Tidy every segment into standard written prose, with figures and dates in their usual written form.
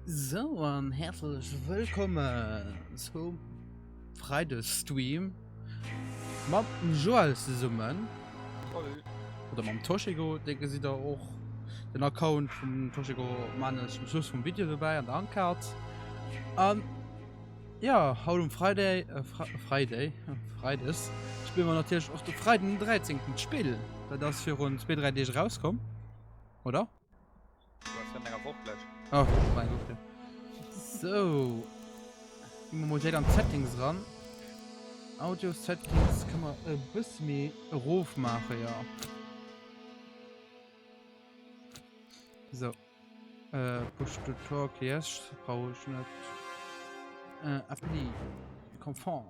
Sou an häerzlech wëllkommen zum Freidesstream mam Joël zesummen. Salut. Oder mam Toshiko, dee gesitt der och. Den Account vum Toshiko maan ech um Schluss vum Video dobäi an der Ankart. An jo, haut um Friday, äh, Friday, Freides spille mer natierlech och de Freiden den 13. d'Spill. Dat ass virun zwee, dräi Deeg erauskomm, oder? Oh, mein Gott, ja. So. Gehen wir mal direkt an d'Settings ran. Audio Settings können wir e bësse méi erof maachen, ja. So. Äh, Push to Talk, yes, brauche ich net. Äh, Appli. Confort.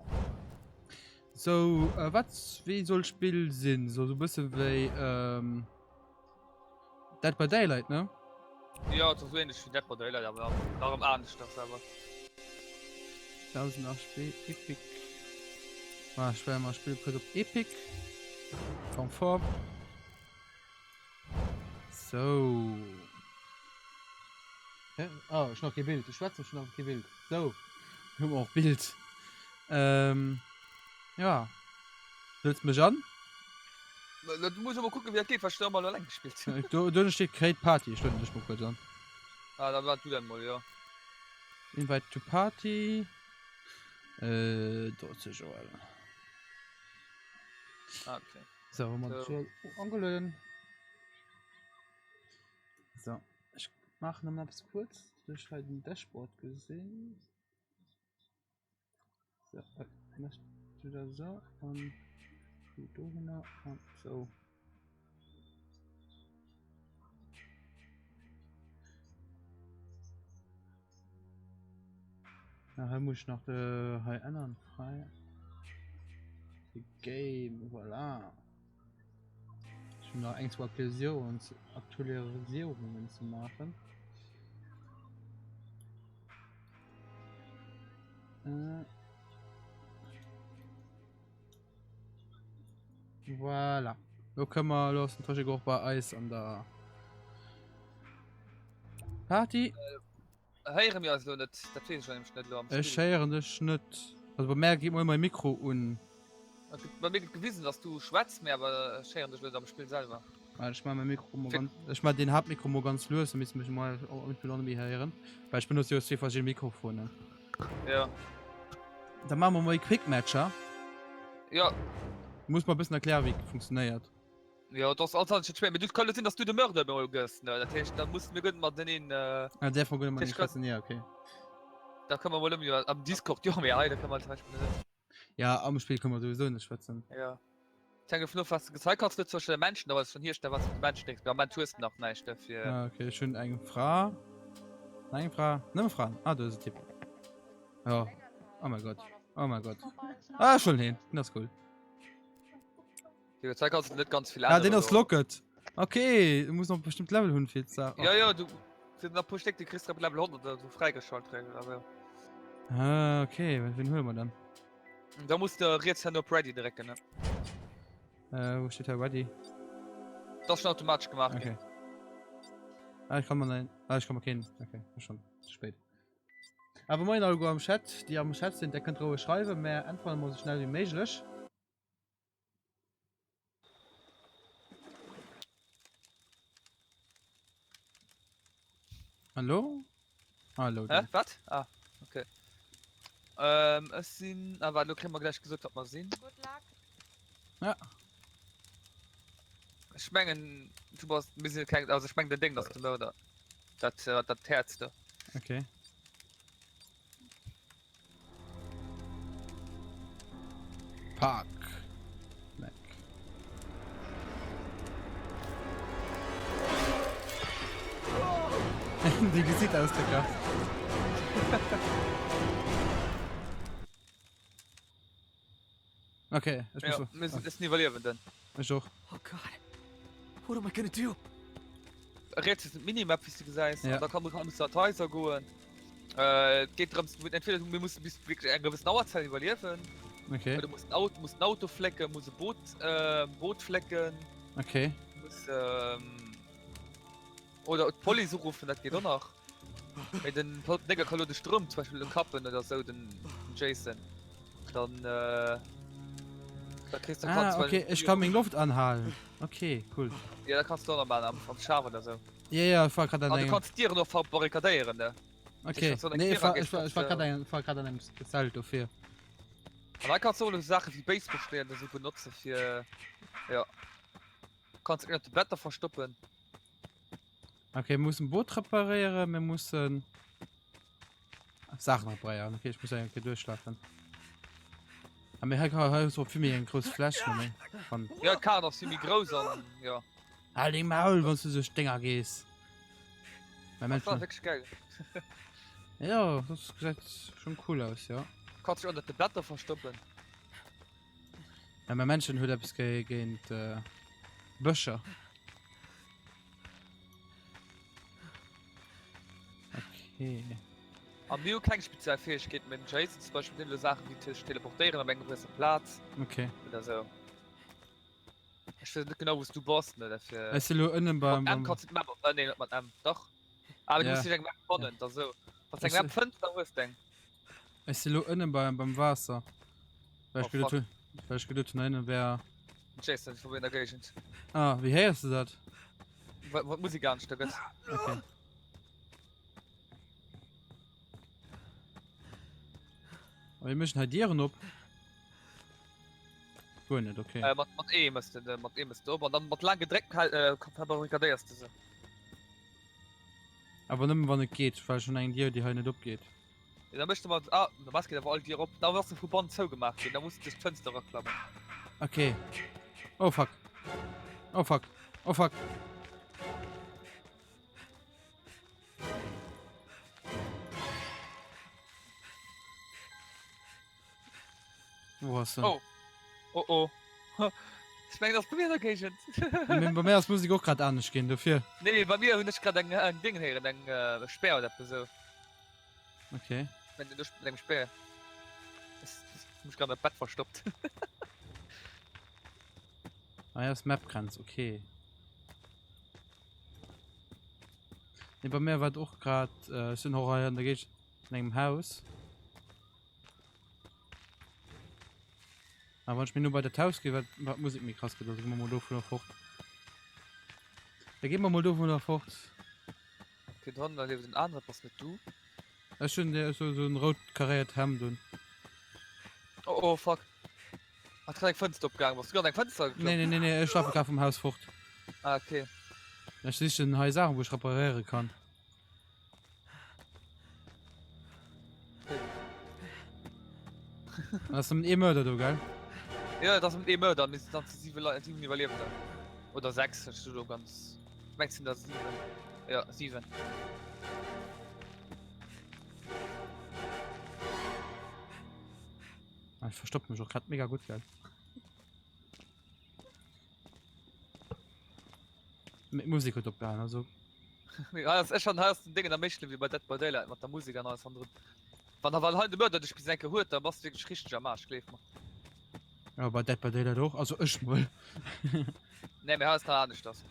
So, äh, wat, wéi soll d'Spill sinn? So, so e bësse wéi, ähm. Dead by Daylight, ne? Ja, et ass esou ähnlech wéi Dead by Daylight, awer nach erëm aneschters awer. 1080p Epic. Ah, ech well mal spill kuerz op Epic. Komfort. So. Hä? Oh, ech nach kee Bild. Ech schwätzen schon nach kee Bild. So. Hu mer och Bild. Ähm, ja. Hëls mech an? Du muss awer kucken, wéi dat geet, well ech dat ëmmer eleng gespillt hunn. Do, do steet Create Party. Ech lueden dech mol kuerz an. Ah, da lad du dat mol, jo. Invite to Party. Äh, do ass de Joël. Ah, okay. So, hu mer de Joël angelueden. So, ech maachen nëmmen eppes kuerz, dass ech hei den Dashboard gesinn. So, machst du das so und du dohinner und so. Na, hei muss ich nach de hei ännern frei. The Game, voilà. Ich hun nach eng zwei Aktualisierungen Aktualisierungen ze maachen. Äh. Voilà. Lo kënne mer, lo ass den Toschik och bei eis an der Party. Héiere mir eis elo net? Dat weess ech nämlech net elo am Spill. Ech héieren dech net. Also bei mär geet mol mäi Mikro un. Bei mir gëtt gewisen, dass du schwätz, mee awer ech héieren dech elo net am Spill selwer. Waart, ech maache mäi Mikro mol ganz, ech maache den Haaptmikro mol ganz lues, da misst de mech mol am Spill och net méi héieren, well ech benotze jo zwee verschidde Mikrofonen. Ja. Da maache mer mol e Quick Matcher. Ja. Du muss mer e bëssen erklären, wéi et funktionéiert. Jo, et ass alles anescht schwéier, mee du kann et sinn, dass du de Mörder mol gëss, ne? Dat heescht, da musse mir guer net mateneen. Ah, däerfe mer guer net matenee schwätzen, ja, okay. Da kënne mer mol ëm, jo, am Discord, jo, mee hei, da kënne mer zum Beispill net. Ja, am Spill kënne mer souwisou net schwätzen. Ja. Et hänkt dovun of, wat s de gëss. Hei kanns du net zwëschen de Menschen, da weess ech schonn hierstellen, wat s de mat de Menschen denkst, mee am Moment hues de nach näischt derfir. Ah, okay, ech hunn eng Fra. Nach eng Fra. Nëmme Fraen. Ah, do ass e Typ. Jo. Oh mäi Gott. Oh mäi Gott. Ah, ech huelen heen. Den ass cool. Jo, Zeit kannst du net ganz vill Ah, den ass locked. Okay, du muss noch bestimmt Level hunn fir ze. Ja ja, du sind nach puer Stéck, du kriegst ab Level 100 oder so freigeschalt aber. Ah, okay, wen huele mer dann? Da musst du riets herno op Ready drecken, ne? Äh, wo steht da Ready? Das schon automatisch gemacht. Okay. Ah, ich kann mal nein. Ah, ich kann mal keinen. Okay, schon zu spät. Aber moin alleguer am Chat, déi am Chat sinn, der kënnt roueg schreiwen, mä äntweren mer esou schnell wéi méiglech. Hallo? Hallo. Hä? Wat? Ah, okay. Ähm, ech sinn. Ah, waart, lo kréie mer gläich gesot, wat mer sinn. Good luck. Ja. Ech mengen, du bass. Mir sinn keng. Also, ech mengen, den Déngen ass de Mörder. Dat, äh, dat Häerz do. Okay. Park. Mac. Déi Gesichtausdrécker. Okay, ech Ja, muss. mir sinn, ech sinn Iwwerliewenden. Ech och. Oh God, what am I gonna do? Riets ass d'Minimap, wéi s du gesäis. Ja. An da kann man muss an d'Haiser goen. Äh, et geet drëms, du entweder du, mir mussen bis wierklech eng gewëssen Auerzäit iwwerliewen. Okay, Oder muss en Auto, muss en Auto flécken, muss e Boot, äh, Boot flécken, okay. muss, ähm, oder d'Police uruffen, dat geet och nach. Mee den Nécker ka lo de Stroum zum Beispill kappen oder sou, den Jason. Dann äh, da kriegst du Ah, okay, ech kann meng Loft anhalen. Okay, cool. Ja, da kannst du och nach maachen am, am Schaf oder sou. Ja, ja, ech war grad an An du engem. kanns d'Dieren och verbarrikadéieren, ne? Okay. so eng Nee, ech war, Vierer ech war, ech war géif grad an, war grad an engem Zelt dofir. An da kannst du och esou Saache wéi Baseballschléier oder sou benotze fir, ja. Kanns ënnert de Better verstoppen. Okay, mir mussen Boot reparéieren, mir mussen Sachen reparéieren. Okay, ich muss eng Kéier duerchlafen. A mir hei hei ass och vill méi eng grouss Fläch no van. Ja, d'Kaart ass vill méi grouss an ja. Hal deng Maul, wann du duerch d'Dénger gees. Mein Das war Mensch. wirklich geil. Ja, das gesäit schon cool aus, ja. Kannst dich ënnert de Better verstoppen. Ja, mein Männchen huet eppes ge géint äh, Bëscher. Okay. An mir hu keng speziell Fäegkeeten, mee den Jason zum Beispill huet elo Saachen wéi sech teleportéieren op eng gewësse Plaz Okay. oder sou. Ech weess net genau wou s du bass, ne, derfir. Ech si lo ënnen beim. Mat M kanns du d'Map op, äh, nee net mat M, dach. Ah, du Ja. muss dech eng Map fannen, da sou. Wann s eng Ech Map fënns, da hues d'eng. Ech si lo ënnen beim, beim Waasser. Well ech Oh, geduet fuck. hunn, well ech geduet hunn, heinnen wär. Jason ass vorbei an der Géigend. Ah, wéi héiers du dat? Wa wann d'Musek aneschter gëtt. Okay. A wéi mécht en hei Dieren op? Guer net, okay. Äh, mat, mat E mëss de, mat E mëss de op an dann mat laang gedréckt hal, äh, verbarrikadéiers de se. Awer nëmmen wann et geet, well ech hunn eng Dier déi hei net opgeet. Ja, da méchs de mat, ah, da bass geet awer all Dier op. Da ass se vu bannen zougemaach ginn, da muss de duerch d'Fënster eraklammen. Okay. Oh fuck. Oh fuck. Oh fuck. Wo hast du? Oh. Oh oh. Ech mengen, dat ass bei mir an der Géigend. Nee, bei mir ass d'Musek och grad anescht ginn, dofir. Nee, bei mir hunn ech grad eng, eng Ding héieren, eng äh, Speer oder eppes esou. Okay. Wenn du mit engem Speer. Ich mich gerade im Bett verstoppt. Ah ja, das Map-Grenz, okay. Nee, bei mir war et och grad, äh, ech sinn och hei an der Géigend an engem Haus. A wann ech méi no bei dat Haus gi, wat wat d'Musek méi krass gëtt, also gi mer mol dovunner fort. Da gi mer mol dovunner fort. Okay, dann da lieft en anere, bass net du. Ech hunn esou esou en rout karéiert Hemd un. Oh oh fuck. Ass grad eng Fënster opgaangen. Bass du grad an eng Fënster geklommen? Nee nee nee nee, ech lafe grad vum Haus fort. Ah okay. Ech sichen hei Saachen wou ech reparéiere kann. An ass nëmmen ee Mörder do, gell? Ja, et ass nëmmen ee Mörder, mir sinn dann zu 7 Leit, 7 Iwwerliewender. Oder 6, ech sinn elo ganz. Ech mengen et sinn der 7. Ja, 7. Ah, ich verstopp mech och grad mega gutt, gell? Mee d'Musek huet opgehalen, also. Ja, das ist schon hei ass den Dingen am méi schlimm wéi bei Dead by Daylight mat der Musek an alles hannendrun. Wann wann hei de Mörder dech bis eng Kéier huet, da bass du wierklech richteg am Aarsch, gleef mer. Ja, bei Dead by Daylight och, also ech mol. Nee, mee hei ass nach aneschters.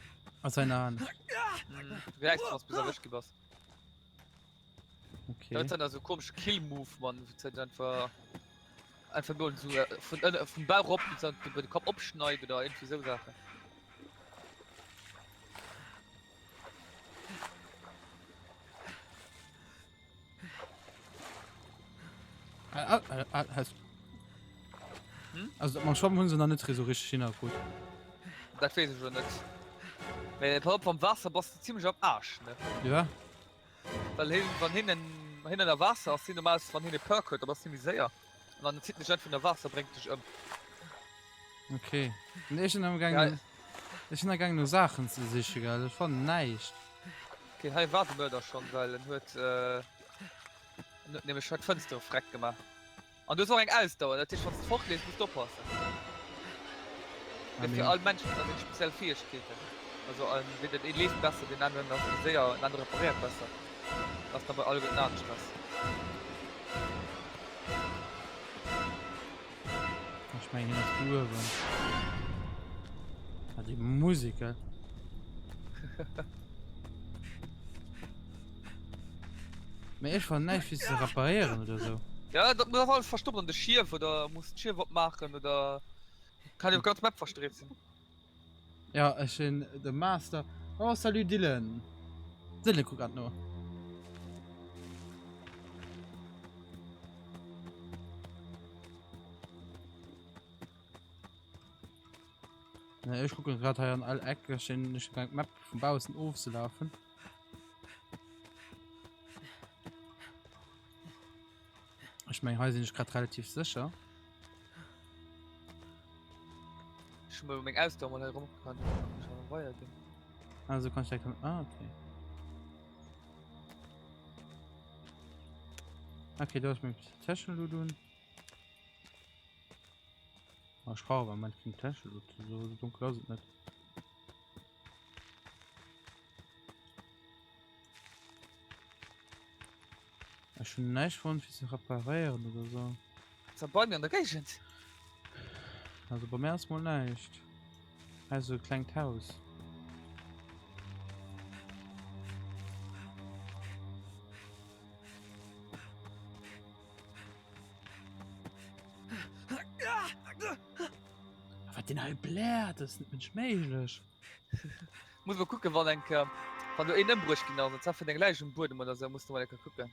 Ass hei nach anescht. Mm, du gesäis, wann s bis erwëscht gi bass. Okay. Da huet dann esou komesch Kill-Move, Mann, wou s einfach einfach nur so äh, vun ënne vum Bauch op so über den Kopf opschneit oder irgendwie so Sachen. Ah, ah, ah, ah, Hm? Also mam Schwamm hunn se nach net so richtig hinerkrut. Dat weess ech lo net. Mee pass op, am Waasser bass du ziemlech am Arsch, ne? Ja. Well hien, wann hien en, hien ënner Waasser ass, hien normal, wann hien e Perk huet, da bass du méi séier. An dann zitt dech einfach ënner Waasser, bréngt dech ëm. Okay. Nee, ech sinn am gaangen, ja. ech sinn am gaangen no Saachen ze sichen, gell. Ech fannen näischt. Okay, hei war de Mörder schon, well en huet, äh, en huet nämlech hei d'Fënster freck gemaach. An du hues och eng Ausdauer, dat heescht wann s de fortleefs muss de oppassen. Mee fir all Mensch huet da seng speziell Fäegkeeten. Also wéi den een leeft besser, deen aneren ass méi séier, en anere reparéiert besser. Dat ass da bei alleguerten aneschters. Ech mengen hien ass do uewen. Ah déi Musek gell. Mee ech fannen näischt fir ze reparéieren oder sou. Ja, dat muss alles verstoppt an de Schief oder muss d'Schief opmaachen oder kann jo ganz Map verstreet sinn. Ja, ech sinn de Master. Oh, salut Dylan. Dylan kuckt grad no. Ne, ech kucken grad hei an all Eck. Ech sinn ech gang d'Map vun baussen ofzelafen. Ech meng hei sinn ech grad relativ sécher. Ech hu meng Ausdauer mol hei rum kann weiderginn. Also kann ich direkt ah, okay. Okay, da ist mein Täschenloot. Ah, ich brauche aber mein Täschenloot. So, so dunkel ist es nicht. Ech hunn näischt fonnt fir ze reparéieren oder sou. Ass da bei mir an der Géigend? Also bei mir ass mol näischt. Hei ass esou e klengt Haus. Wat deen hei bläert, ass net mensch méiglech. Muss mol kucken wann eng Kéier wann do een ëmbruecht ginn ass an zwar fënnt eng Läich um Buedem oder sou, muss de mol eng Kéier kucken.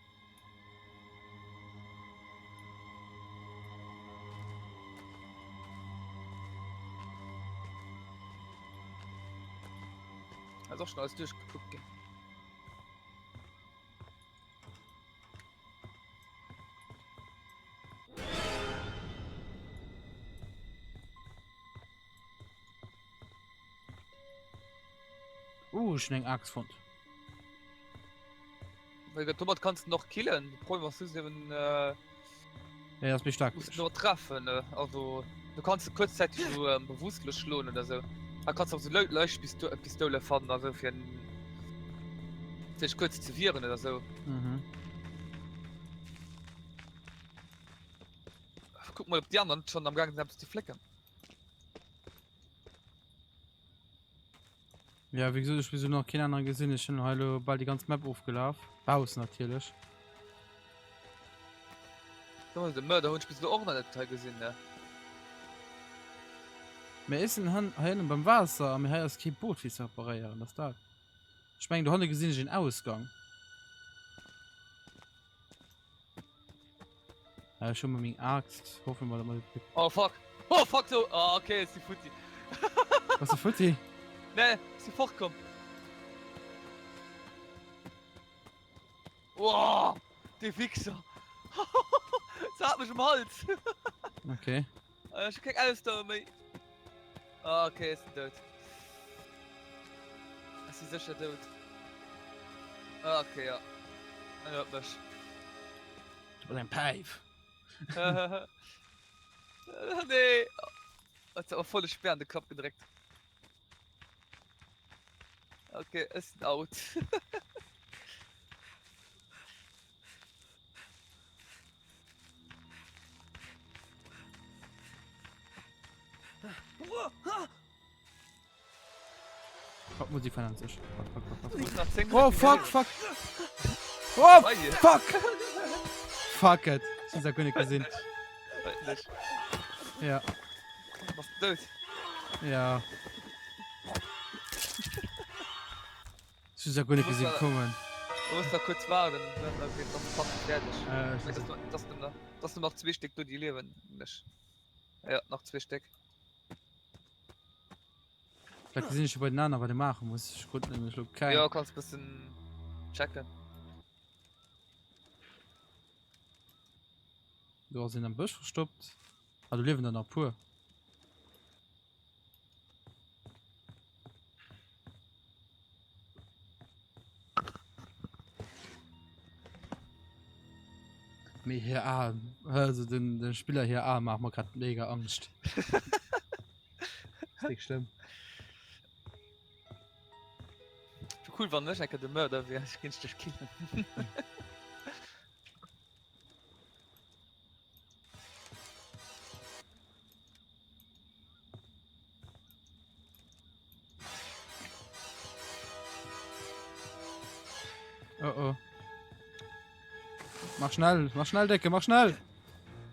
Ass och schon alles duerchgekuckt ginn. Uh, ech hunn eng Axt fonnt. Well dat domat kanns du noch killen. De Problem ass just eben äh, Ja, ass méi staark. muss nur treffen. Ne? Also du kannst du kurzzeitig so ähm, bewusstlos schloen oder so. Da kannst du auch so Leu Leuchtpistole fannen also fir sech kurz ze wieren oder so. Mhm. Guck mal ob die anderen schon am Gang sind eppes ze flécken. Ja, wéi gesot, ech bis elo nach keen anere gesinn. Ech hunn hei elo bal déi ganz Map ofgelaf. Baussen natierlech. Do de Mörder hunn ech bis elo och nach net hei gesinn, ne? Mä ech sinn hei ënnen beim Waasser a mee hei ass kee Boot fir ze reparéieren, dat ass dat. Ech mengen dohanne gesinn ech een Ausgang. Ja, ech hu mol meng Axt. Hoffen wir mal. Oh fuck. Oh fuck so. Oh, okay, ech si futti. Bass du futti? Nee, ech si fortkomm. Oh, dee Wichser. Se hat mech um Hals. Okay. Ech hu keng Ausdauer méi. Ah, okay, ech sinn dout. Ech si sécher dout. Ah, okay, ja. En huet mech. Du bass eng Päif. Nee. Huet se awer voll de Speer an de Kapp gedréckt. Okay, ech sinn out. Fuck, muss ich verändern sich. Fuck, fuck, fuck, fuck. Nach 10 Oh, Minuten fuck, geredet. fuck. Oh, Bei dir. fuck. Fuck it. Ich hab's gar nicht gesehen. Wirklich. Ja, Bass du dout? ja. Ich hab's gar nicht gesehen kommen. Du musst nach kurz warten, dann dann geht das fast fertig. Äh, ich Das, das, das, das sind noch zwei Stück, die leben nicht. Ja, noch zwei Stück. Vielleicht gesinn ech jo bei den aneren, wat ee maache muss. Ech krut nämlech lo keng. Jo, kanns bëssen checken. Do ass een am Bësch verstoppt. Ah, do liewen der nach puer. Mee hir Aen, also den, den Spiller hir Aen maache mer grad mega Angscht. Déck schlëmm. Wär cool wann ech enke de Mörder wier, ech géing dech killen. Oh oh. Mach schnell, mach schnell, Décke, mach schnell!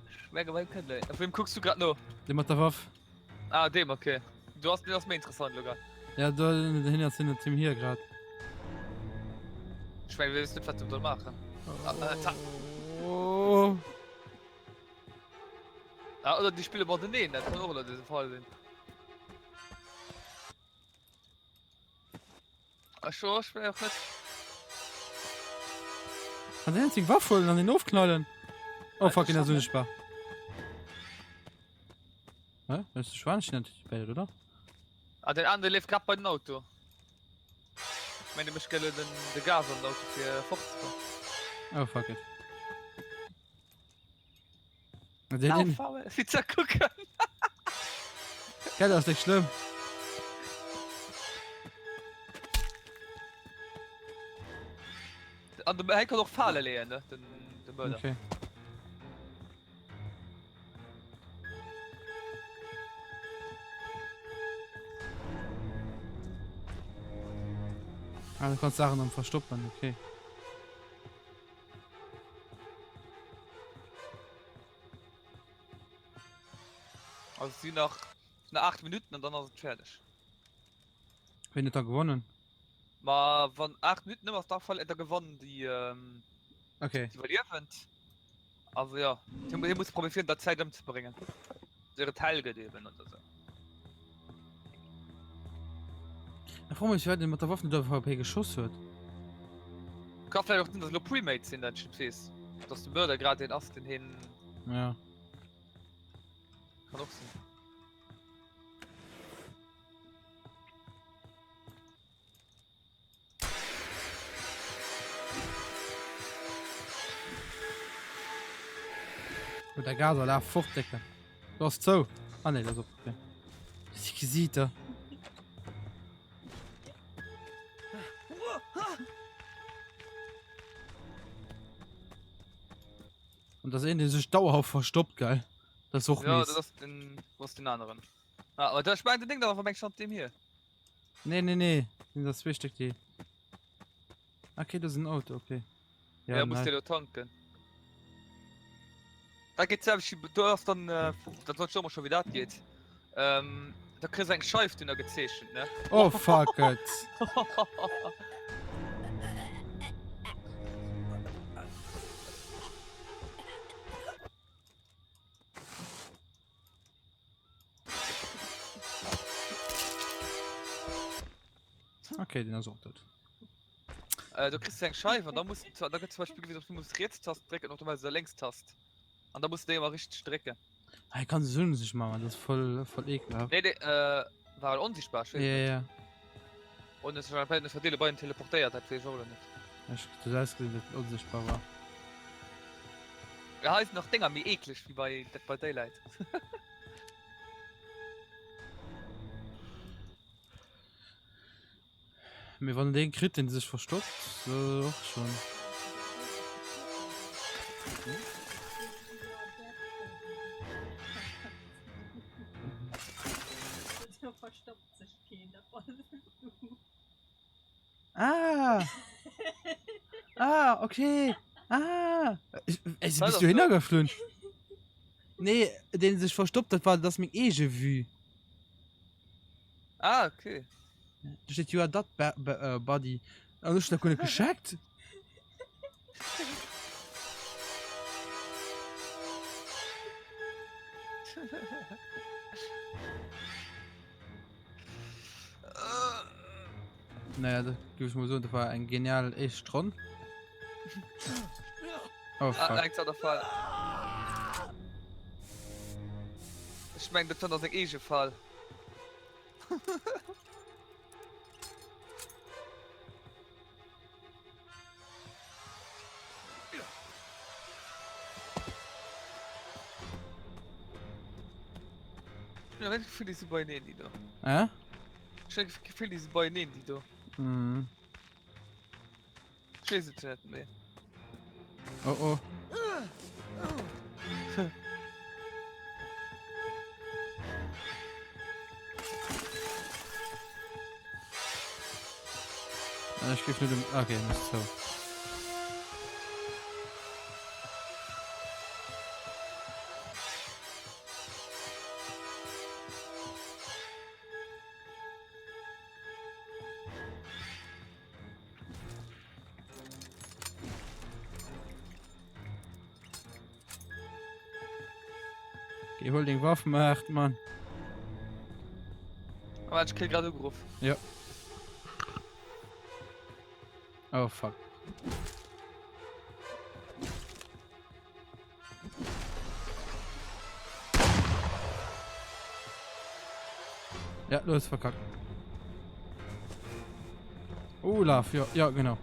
Ech menge beim kënne. Op wem kucks du grad no? Dee mat der Waff. Ah, deem, okay. Du ass, deen ass méi interessant elo grad. Ja, do, hien ass hinner Tim hier grad. Ech menge, weess net, wat de soll maachen. Ah, äh, ta Oh. Ah, oder déi spille mateneen, dat kann och elo de Fall sinn. Ach so, ich will auch net. Kann den seng Waff huelen an den ofknallen? Oh fuck, den ass unsichtbar. Hä? Das ist Schwanchen antizipéiert, oder? Ah, den andere leeft grad bei den Auto. Ich meine, mech gëlle den de Gas an den Auto fir fortzekommen. Oh fuck it. Den, den, Fir ze kucken. Gell, das ist nicht schlimm. An de hei kann och Fale leeën, ne? Den, de Mörder. Okay. Ah, du kannst Sachen dann verstoppen, okay. Also si nach nach 8 Minuten an dann ass et fäerdeg. Wien huet da gewonnen? Ma wann 8 Minuten ëm ass, da verl da gewannen déi ähm, Okay. déi Iwwerliewend. Also ja, hie hie muss probéieren der Zäit ëmzebréngen. Ier et hell gëtt eben oder sou. Ech froe mech firwat en mat der Waff net op HP geschoss huet. Ka vläicht och sinn, dass elo Premates sinn, dat ech net weess. Dass de Mörder grad deen ass, deen hien. Ja. Kann och sinn. Huet der Gas laf fort Décker. Du ass zou. Ah nee, dat ass op. Okay. Si gesiit der. Und das een, dee sech dauerhaft verstoppt, geil. Das ist och Ja, mies. dat ass den, wo ass den aneren? Ah, aber da ich mein, den Ding da war schon dem hier. Nee, nee, nee. Sind das zwei Stück, die. Okay, das ist ein Auto, okay. Ja, ja muss dir tanken. Da geht's ja, du hast dann, äh, das soll schon mal schon wie das geht. Ähm, da kriegst du eng Scheif dünner gezeechent, ne? Oh fuck it. Okay, den ass och dout. Äh, du kriegst eng Scheif an da muss da gëtt zum Beispiel gewisen, ob du muss Rietstast drécken oder du Lénkstast. An da muss du déi ëmmer richteg drécken. Ah, kann se sech machen, das ist voll voll ekelhaft. Nee, nee, äh, war onsichtbar, ich Ja, ja. Und es war bei den beiden teleportéiert, dat weess ech och elo net. Ech huet ausgesinn, datt en onsichtbar war. Ja, hei sinn nach Dénger méi eekleg wéi bei Dead by Daylight. Mee wann en deen kritt, deen sech verstoppt, so och schon. Verstoppt sech keen, dat war du. Ah! Ah, okay. Ah! Ich, ich, Was bist du hast du? hintergeflohen? Nee, den sich verstoppt hat, war das mit eege Vue. Ah, okay. Da steht you are that ba ba äh, buddy. An ech dat guer net gecheckt. Naja, dat géif ech mol soen, dat war eng genial éischt Ronn. Oh Ah, fuck. eng der Fall. Ech meng, dat ass eng eege Fall. Ich hab das Gefühl, die sind beieneen, die do. Äh? Ich hab das Gefühl, die sind beieneen, die do. Mhm. Ich weiß es nicht mehr. Oh oh. Äh, Ich gif net um. Okay, muss zou. Geh hol deng Waff, Maart, Mann. Oh, ech kritt grad ugeruff. Ja. Oh fuck. Ja, du hast verkackt. Olaf, ja, ja, genau.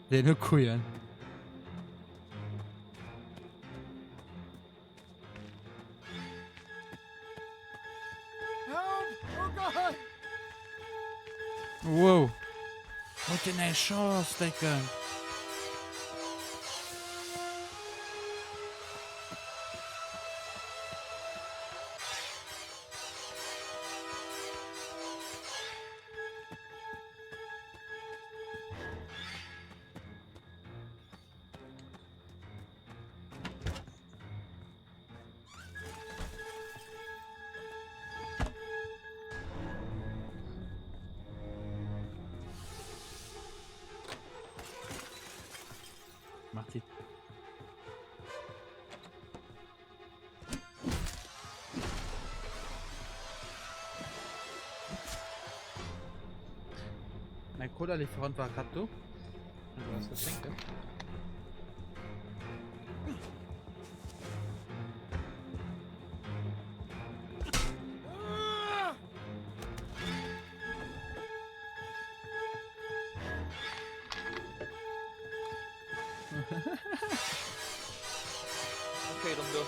Den huet Kujen. Wow. Huet den eng Chance, Décken. Marti. Mein Cola-Lieferant war gerade do. Also was trinken. Okay, dann do.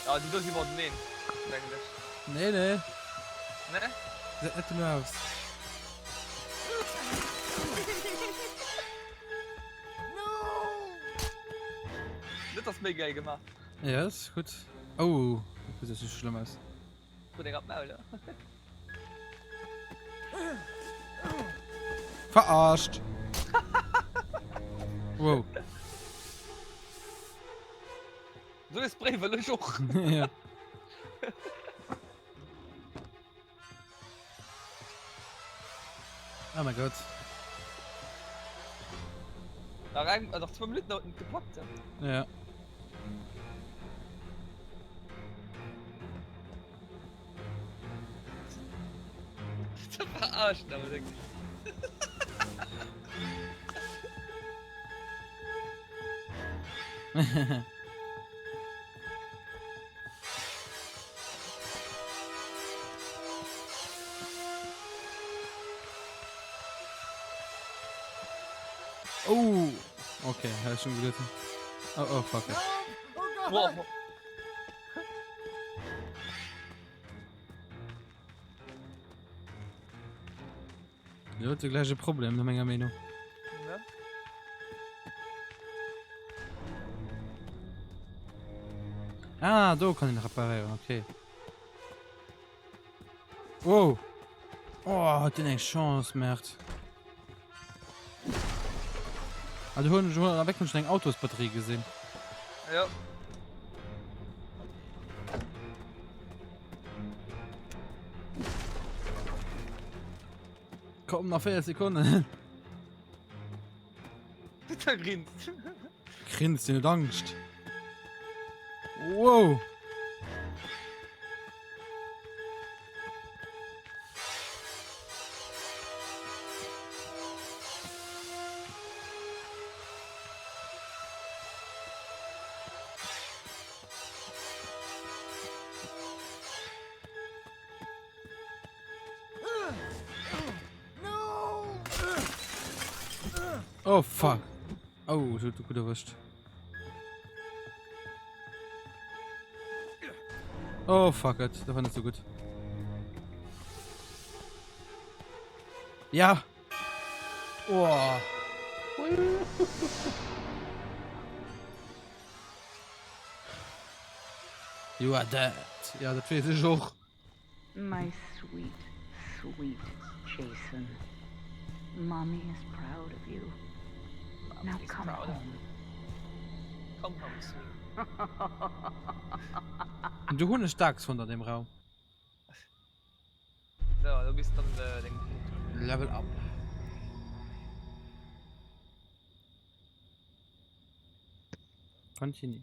Ja, die do si mateneen, mengen ech. Nee, nee. Ne? Gesäit net dono aus. Dat ass méi geil gemaach. Ja, das ist gut. Oh, das sieht schlimm aus. Krut eng an d'Maul, ne? Verarscht! Wow. Sou e Spray wëll ech och. Ja. Oh mein Gott. Nach eng, äh, nach zwou Minutten huet en et gepackt. Ja. Ze verarschen awer wierklech. Oh, okay, hab ich schon gelitten. Oh, oh, fuck it. Wow. Dir huet de gläiche Problem, no menger Meenung. Ne? Ah, do kann een reparéieren, okay. Wow. Oh, hat den eng Chance, Merd. Ah, du hunn ech weg schon eng Autosbatterie gesinn. Ja. Komm, nach 4 Sekunden. Der grinst. Grinst, den huet Angscht. Wow. Oh fuck. Oh, du gut erwischt. Oh fuck it, das war nicht so gut. Ja. Oh. You are dead. Ja, dat wees ech och. My sweet, sweet Jason. Mommy is proud of you. Now come home. Come home soon. Du hunn ech dacks fonnt an deem Raum. So, du bist dann äh, deng Level up. Continue.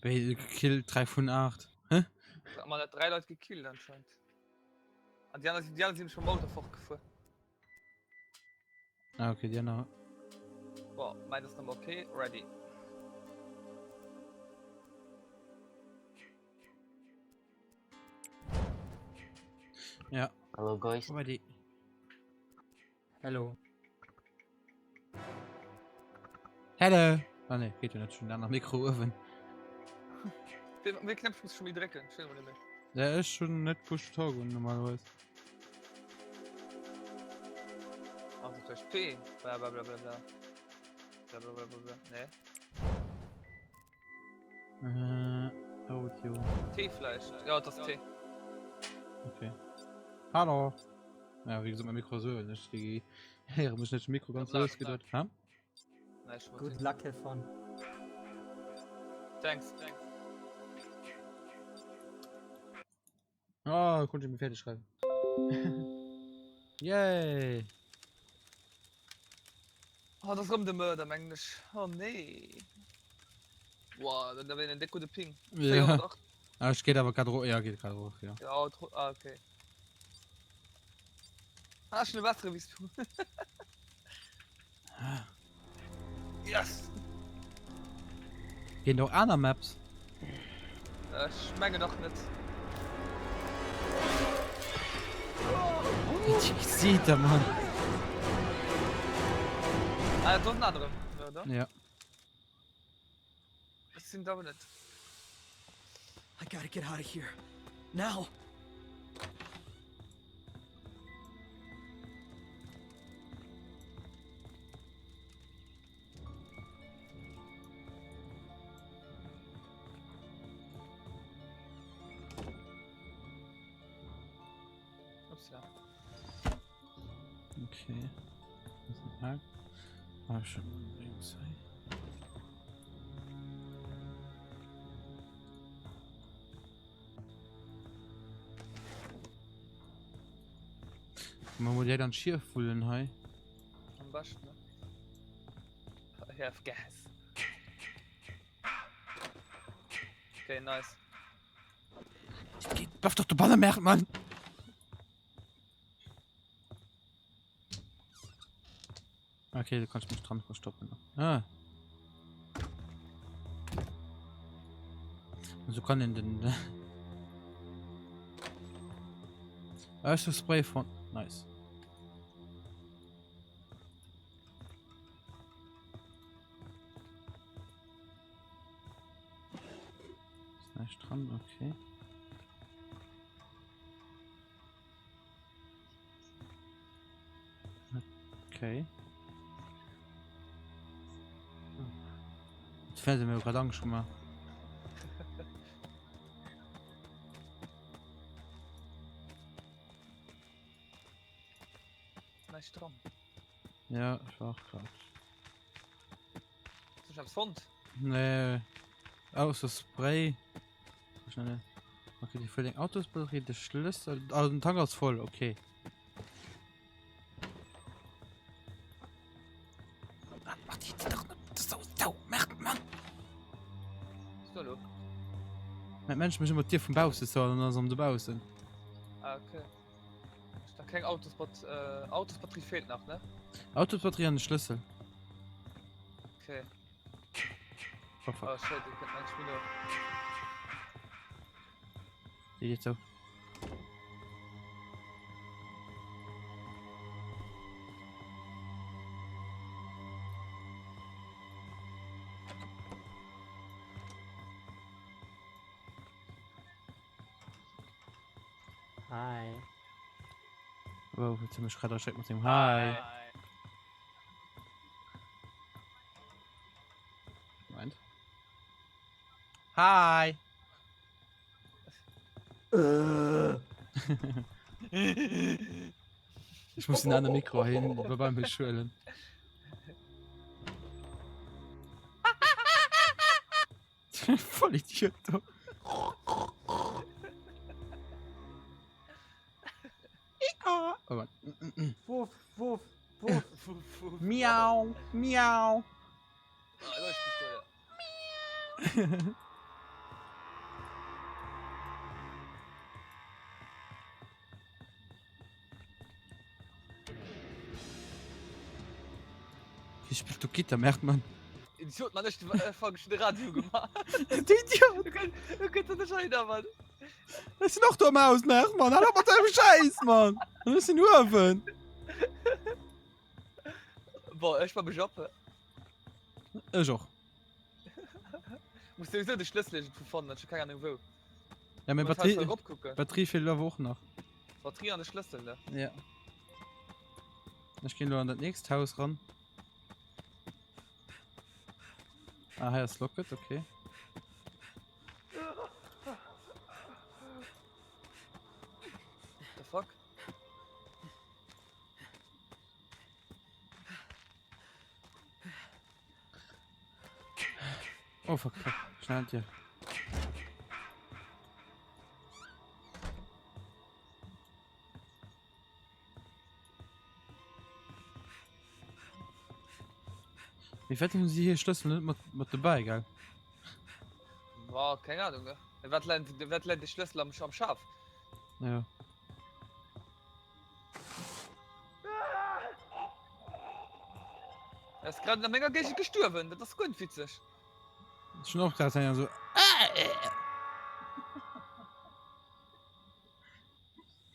Wéi gekillt 3 vun 8? Hä? Man hat 3 Leit gekillt anscheinend. An déi aner sinn, déi aner sinn schon mam Auto fortgefuer. Ah, okay, déi aner. Boah, mein ass nochmal okay, ready. Ja. Hello guys. Ready. Hello. Hello. Ah ne, geht jo net schon aner Mikro uewen. Wéi Knäppchen muss ech scho méi drécken? Ech weess emol net méi. Ja, ech hunn net Push to Talk un normalerweis. Also vläicht P, bla bla bla bla bla. Bla bla bla bla bla. Nee. Äh, Audio. T vläicht. Ja, dat ass T. Okay. Hallo. Ja, wéi gesot, mein Mikro ass uewen. Ech héiere mech net. Mikro ganz lues geduet. Ha? Good luck, have fun. Thanks, thanks. Oh, konnte ich mir fertig schreiben. Yay! Oh, das rëm de Mörder, mengen ech. Oh nee. Wow, dann da en déck gudde Ping. Ja. 408. Ah, es geht aber grad ro ja, geht grad hoch, ja. Ja, ah, okay. Ah, schon e bessere wéi du. Yes! Gehen doch aner Maps? Ech mengen nach net. Sieht der Mann. Ah, do ass en aneren, oder? Ja. Ech sinn et awer net. I gotta get out of here. Now! Upsala. Okay. Das ist ein Hack. Ah, schon links. Man muss ja dann schief wullen hei. Am besten, ne? I have gas. Okay, nice. Geht, lauf doch du Bannermerk, Mann! Okay, du kannst mich dran verstoppen. Ah. So kann den den. Ah, ist das Spray von. Nice. Ist nicht dran, okay. Okay. Das Fernsehen mir gerade Angst gemacht. Näischt dran. Ja, ich war auch grad. Hast du schon etwas fonnt? Nee. Ausser Spray. Schnell. Okay, die Filling Autosbatterie, de Schlüssel. Ah, den Tank ass voll, okay. Ah, mach die doch net so zou, Merde, Mann! Was ist da lo? Mein Mensch mech ëmmer d'Dier vum bausse zou an dann ass am dobaussen. Ah, okay. Ist da keng Autosbat äh, Autosbatterie fehlt nach, ne? Autosbatterie an de Schlëssel. Okay. Oh, fuck. Oh shit, ich könnte eigentlich wieder. Déi geet zou. Hi. Wow, jetzt hun mech grad erschreckt mat sengem Hi. Moment. Hi. Ich muss den anderen Mikro hin, bei mir schulen. Voll Idiot. du. Oh Mann. Wuff, wuff, wuff. Miau, miau. Ah, Leuchtpistole. Wie spillt du Gitter, merkt man. Idiot, Mann, ech äh, fang schon de Radio gemacht. Du Idiot! Du könnt, du könnt das nicht erinnern, Mann. Ech sinn och do am Haus, merkt man. Hal op mat deinem Schäiss, Mann! Ech sinn uewen. Boah, ech war mech op. Ech och. Muss sowieso de Schlëssel irgendwo fannen, ech hu keng Ahnung wou. Ja, mee Batterie, Batterie feelt awer och nach. Batterie an de Schlëssel, ne? Ja. Ech ginn lo an dat nächst Haus ran. Ah, hei ass Locket, okay. The fuck? Oh fuck, fuck. Schnell an dir. Wie fett hunn si hir Schlëssel net mat, mat dobäi, gell? Boah, keng Ahnung, ne? Wat läit, wat läit de Schlëssel am, am Schaf? Ja. Er ass grad an menger Géigend gestuerwen, dat ass guer net witzeg. Ech hunn och grad eng esou.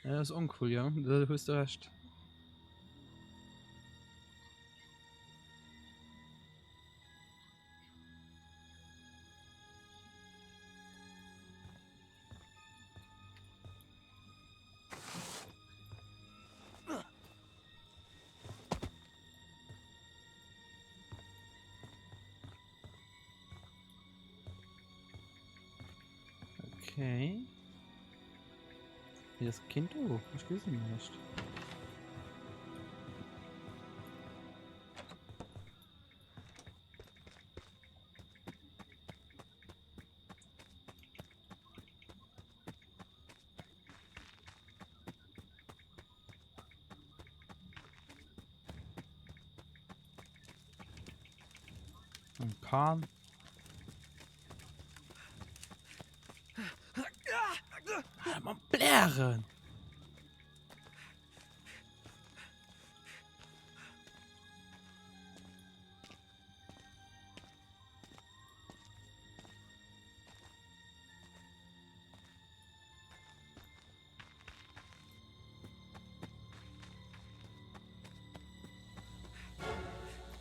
Ja, dat ass oncool, jo, do hues de Recht. Okay. Hier ist Kind. Oh, ich gesehen nicht. Ein Pan. Ah, man blären.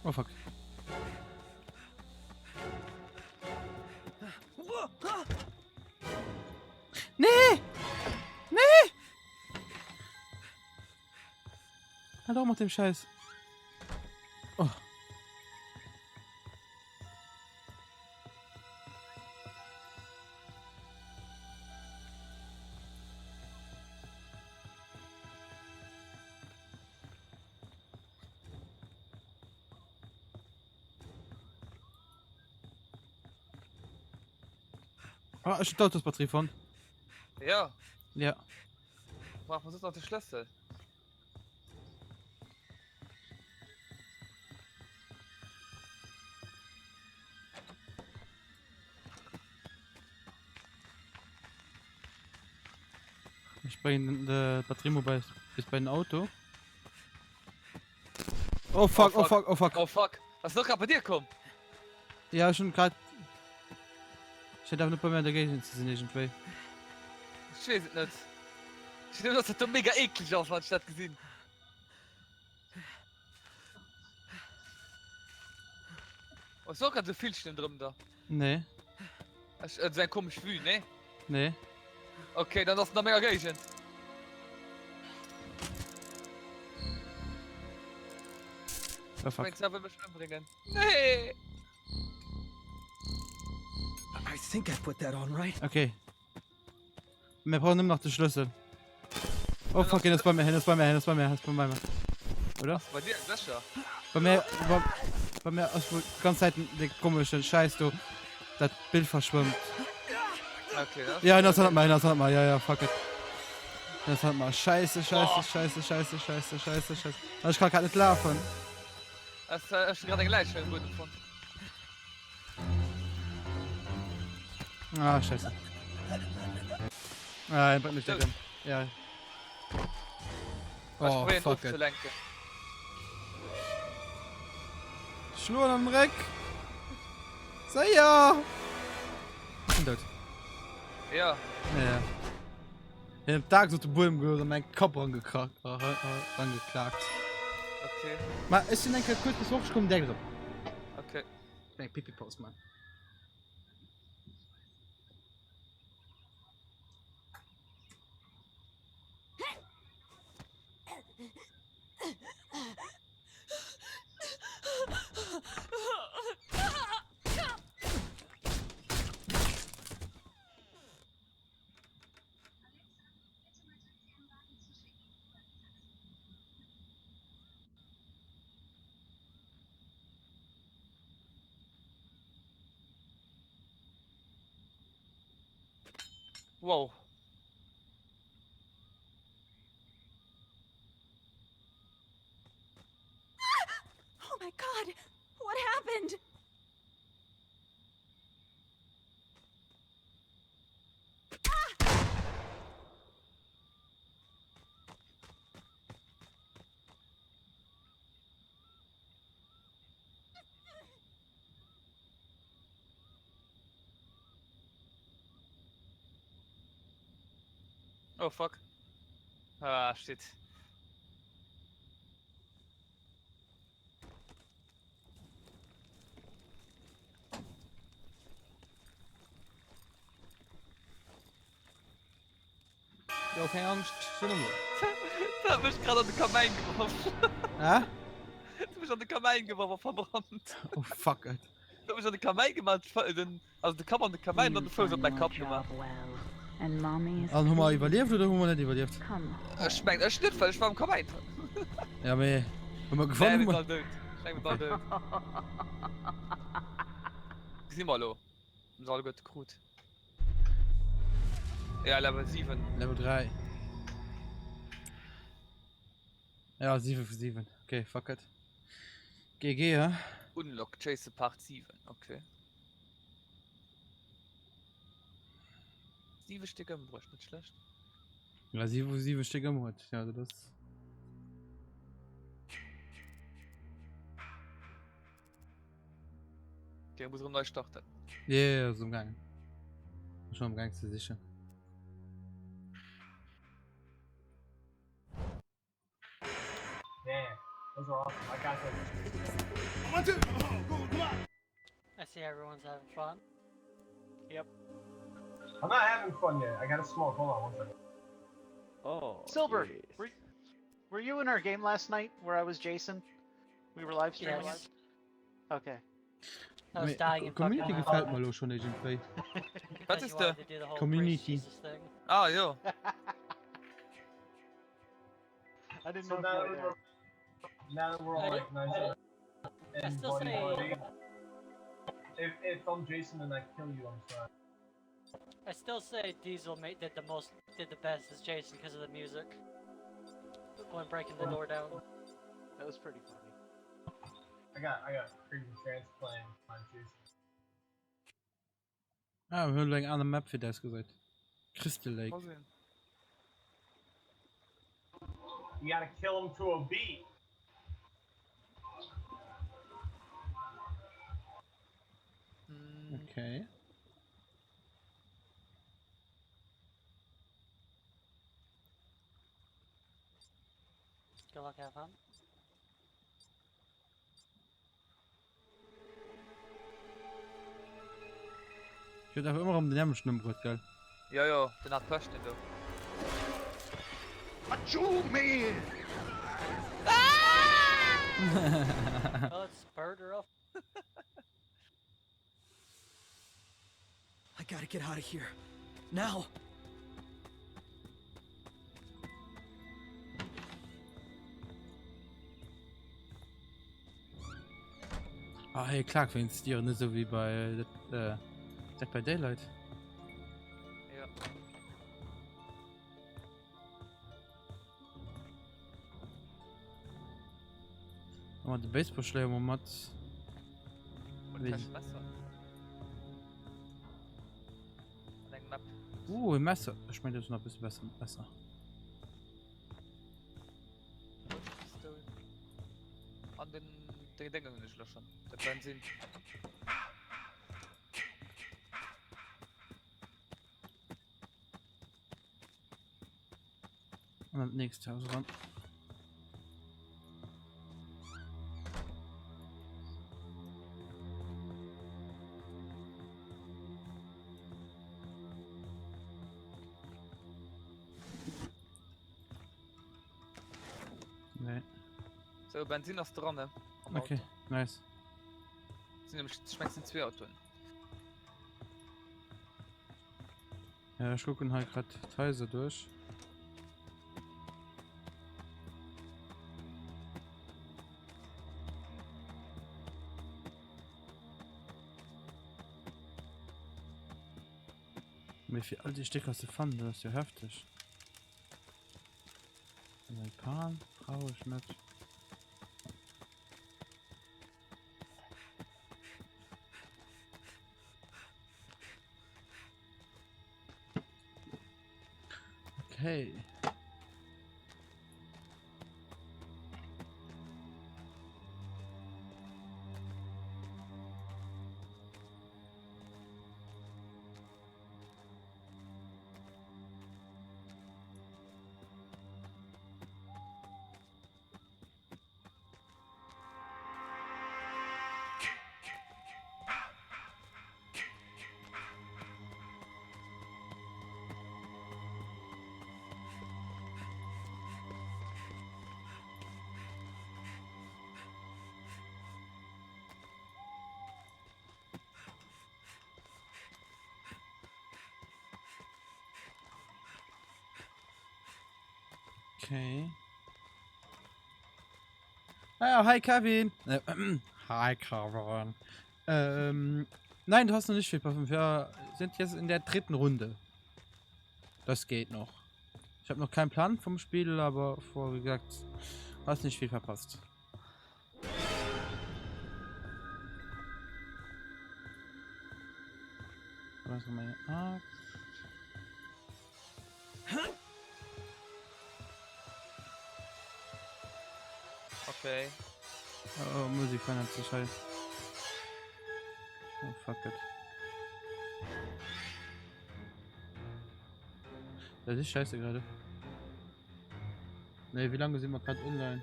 Oh fuck. Nee! Nee! Halt auch mat dem Scheiß. Oh. Ah, ech hunn d'Autosbatterie fonnt. Ja. Ja. Brauch man sonst nach de Schlëssel? Ech bréngen de d'Batterie mol bei bis bei den Auto. Oh fuck, oh fuck, oh fuck. Oh fuck. Ass noch grad bei dir komm? Ja, ech hunn grad. Schéngt awer net bei mir an der Géigend ze sinn iergendwéi. Ech weess et net. Ech weess nëmmen, dass dat do mega eekleg ass, wann ech dat gesinn. Oh, ass och grad esou Villchen drëm da? Nee. Ech, äh, sou eng komesch Vue, nee? Nee. Okay, dann ass en a menger Géigend. Oh fuck. Mengt se wëll mech ëmbréngen. Nee! I think I put that on right. Okay. Mir brauchen nëmmen nach de Schlëssel. Oh fuck, hien ass bei mir, hien ass bei mir, hien ass bei mir, hien ass bei mir. Oder? Ass bei dir, sécher? Bei mir, bei, bei mir ass wohl die ganze Zeit de komischen Scheiß do, dat Bild verschwimmt. Okay, das Ja, hien ass hannert mir, hien ass hannert mir, ja, ja, fuck it. Hien ass hannert mir. Scheiße, scheiße, scheiße, scheiße, scheiße, scheiße, scheiße. Ich kann grad net laufen. Ass, äh, ech hu grad eng Läich hei um Buedem fonnt. Ah, scheiße. Ah, er bringt mich direkt um. Ja. Oh, Oh, ich fuck it. ofzelenken. Schloen an den Réck! Séier! Ech sinn dout. Ja. Ja. Hien huet d'Axt op de Buedem geholl an mäin Kapp erangeklaakt. Okay. Ma ech sinn eng Kéier kuerz bis fort, ech kommen direkt erëm. Okay. Eng Pipi-Paus man. Wow. Oh my god! What happened? Oh fuck. Ah, shit. Jo, keng Angscht, sinn um. Dat hat mech grad an de Kamäin geworf. Hä? Dat huet mech an de Kamäin geworf a verbrannt. Oh fuck it. Dat huet mech an de Kamäin gemaach, den, also de Kapp an de Kamäin an dann de Fouss op mäi Kapp gemaach. An hu mer iwwerlieft oder hu mer net iwwerlieft? Ech mengen ech net, well ech war am Kamäin. Ja mee hu mer gewonnen? Nee, mir sinn all dout. Ech mengen mir sinn all dout. Gesi mer elo. Mir se alleguerte krut. Ja, Level 7. Level 3. Ja, 7 vu 7. Okay, fuck it. GG, hä? Unlock Jason Part 7, okay. 7 Stéck ëmbruecht, net schlecht. Ja, 7 vu 7 Stéck ëmbruecht, ja, dat ass. Okay, muss erëm nei starten. Ja, ja, ja, ass am gaangen. Schon am gaangen ze sichen. Yeah, those are awesome. I got those. I see everyone's having fun. Yep. I'm not having fun yet. I gotta smoke. Hold on one second. Oh. Silver, jeez. were, were you in our game last night where I was Jason? We were live streaming Yes. it? Okay. I was Mee dying in Community fucking gefällt mer lo schon iergendwéi. Wat Because is you de? wanted to do the whole priest Community. Jesus thing. Ah, jo. I didn't So know if now you were that there. we're, now that we're all I like nice I and still buddy say- buddy. If, if I'm Jason and I kill you, I'm sorry. I still say Diesel mate did the most, did the best as Jason because of the music. When breaking the door down. That was pretty funny. I got I got crazy trance playing on Jason. Ah, mir hunn elo eng aner Map fir d'ausgesäit. Crystal Lake. Mal sehen. You gotta kill him to a beat. Mm, Okay. Good luck, have fun. Ech huet awer ëmmer erëm den nämmlechten ëmbruet, gell? Jo, jo, den hat Pech, den do. Achoo, man! Well, it's bird or off. I gotta get out of here. Now! Ah, hie klaakt wéinst Dieren, net esou wéi bei äh, Dead by Daylight. Ja. Machen wir de Baseballschläger mal mat. Und Wéi- kein Messer. An eng Map. Uh, e Messer. Ech mengen, dat ass nach e bësse besser mat Messer. Pistol. An den. Deng Déngen hunn ech elo schonn. De Bensin. An an d'nächst Haus eran. Nee. So, Benzin ass dran, ne? Am okay, Auto. nice. Sind nämlich, ich mein, sind zwei Autoen. Ja, ich gucken halt grad d'Haiser duerch. Mee fir all déi Stécker ze fannen, dat ass jo hefteg. Eng Pan brauch ech net. Okay. Okay. Ah ja, hi Kevin. Äh, hi Kevin. Ähm, nein, du hast noch nicht viel Parfüm. Wir sind jetzt in der dritten Runde. Das geht noch. Ich habe noch keinen Plan vom Spiel, aber vor wie gesagt, hast nicht viel verpasst. Was meine Axt? Okay. Oh, Musik verändert sich halt. Oh, fuck it. Das ist scheiße gerade. Ne, wie lange sind wir gerade online?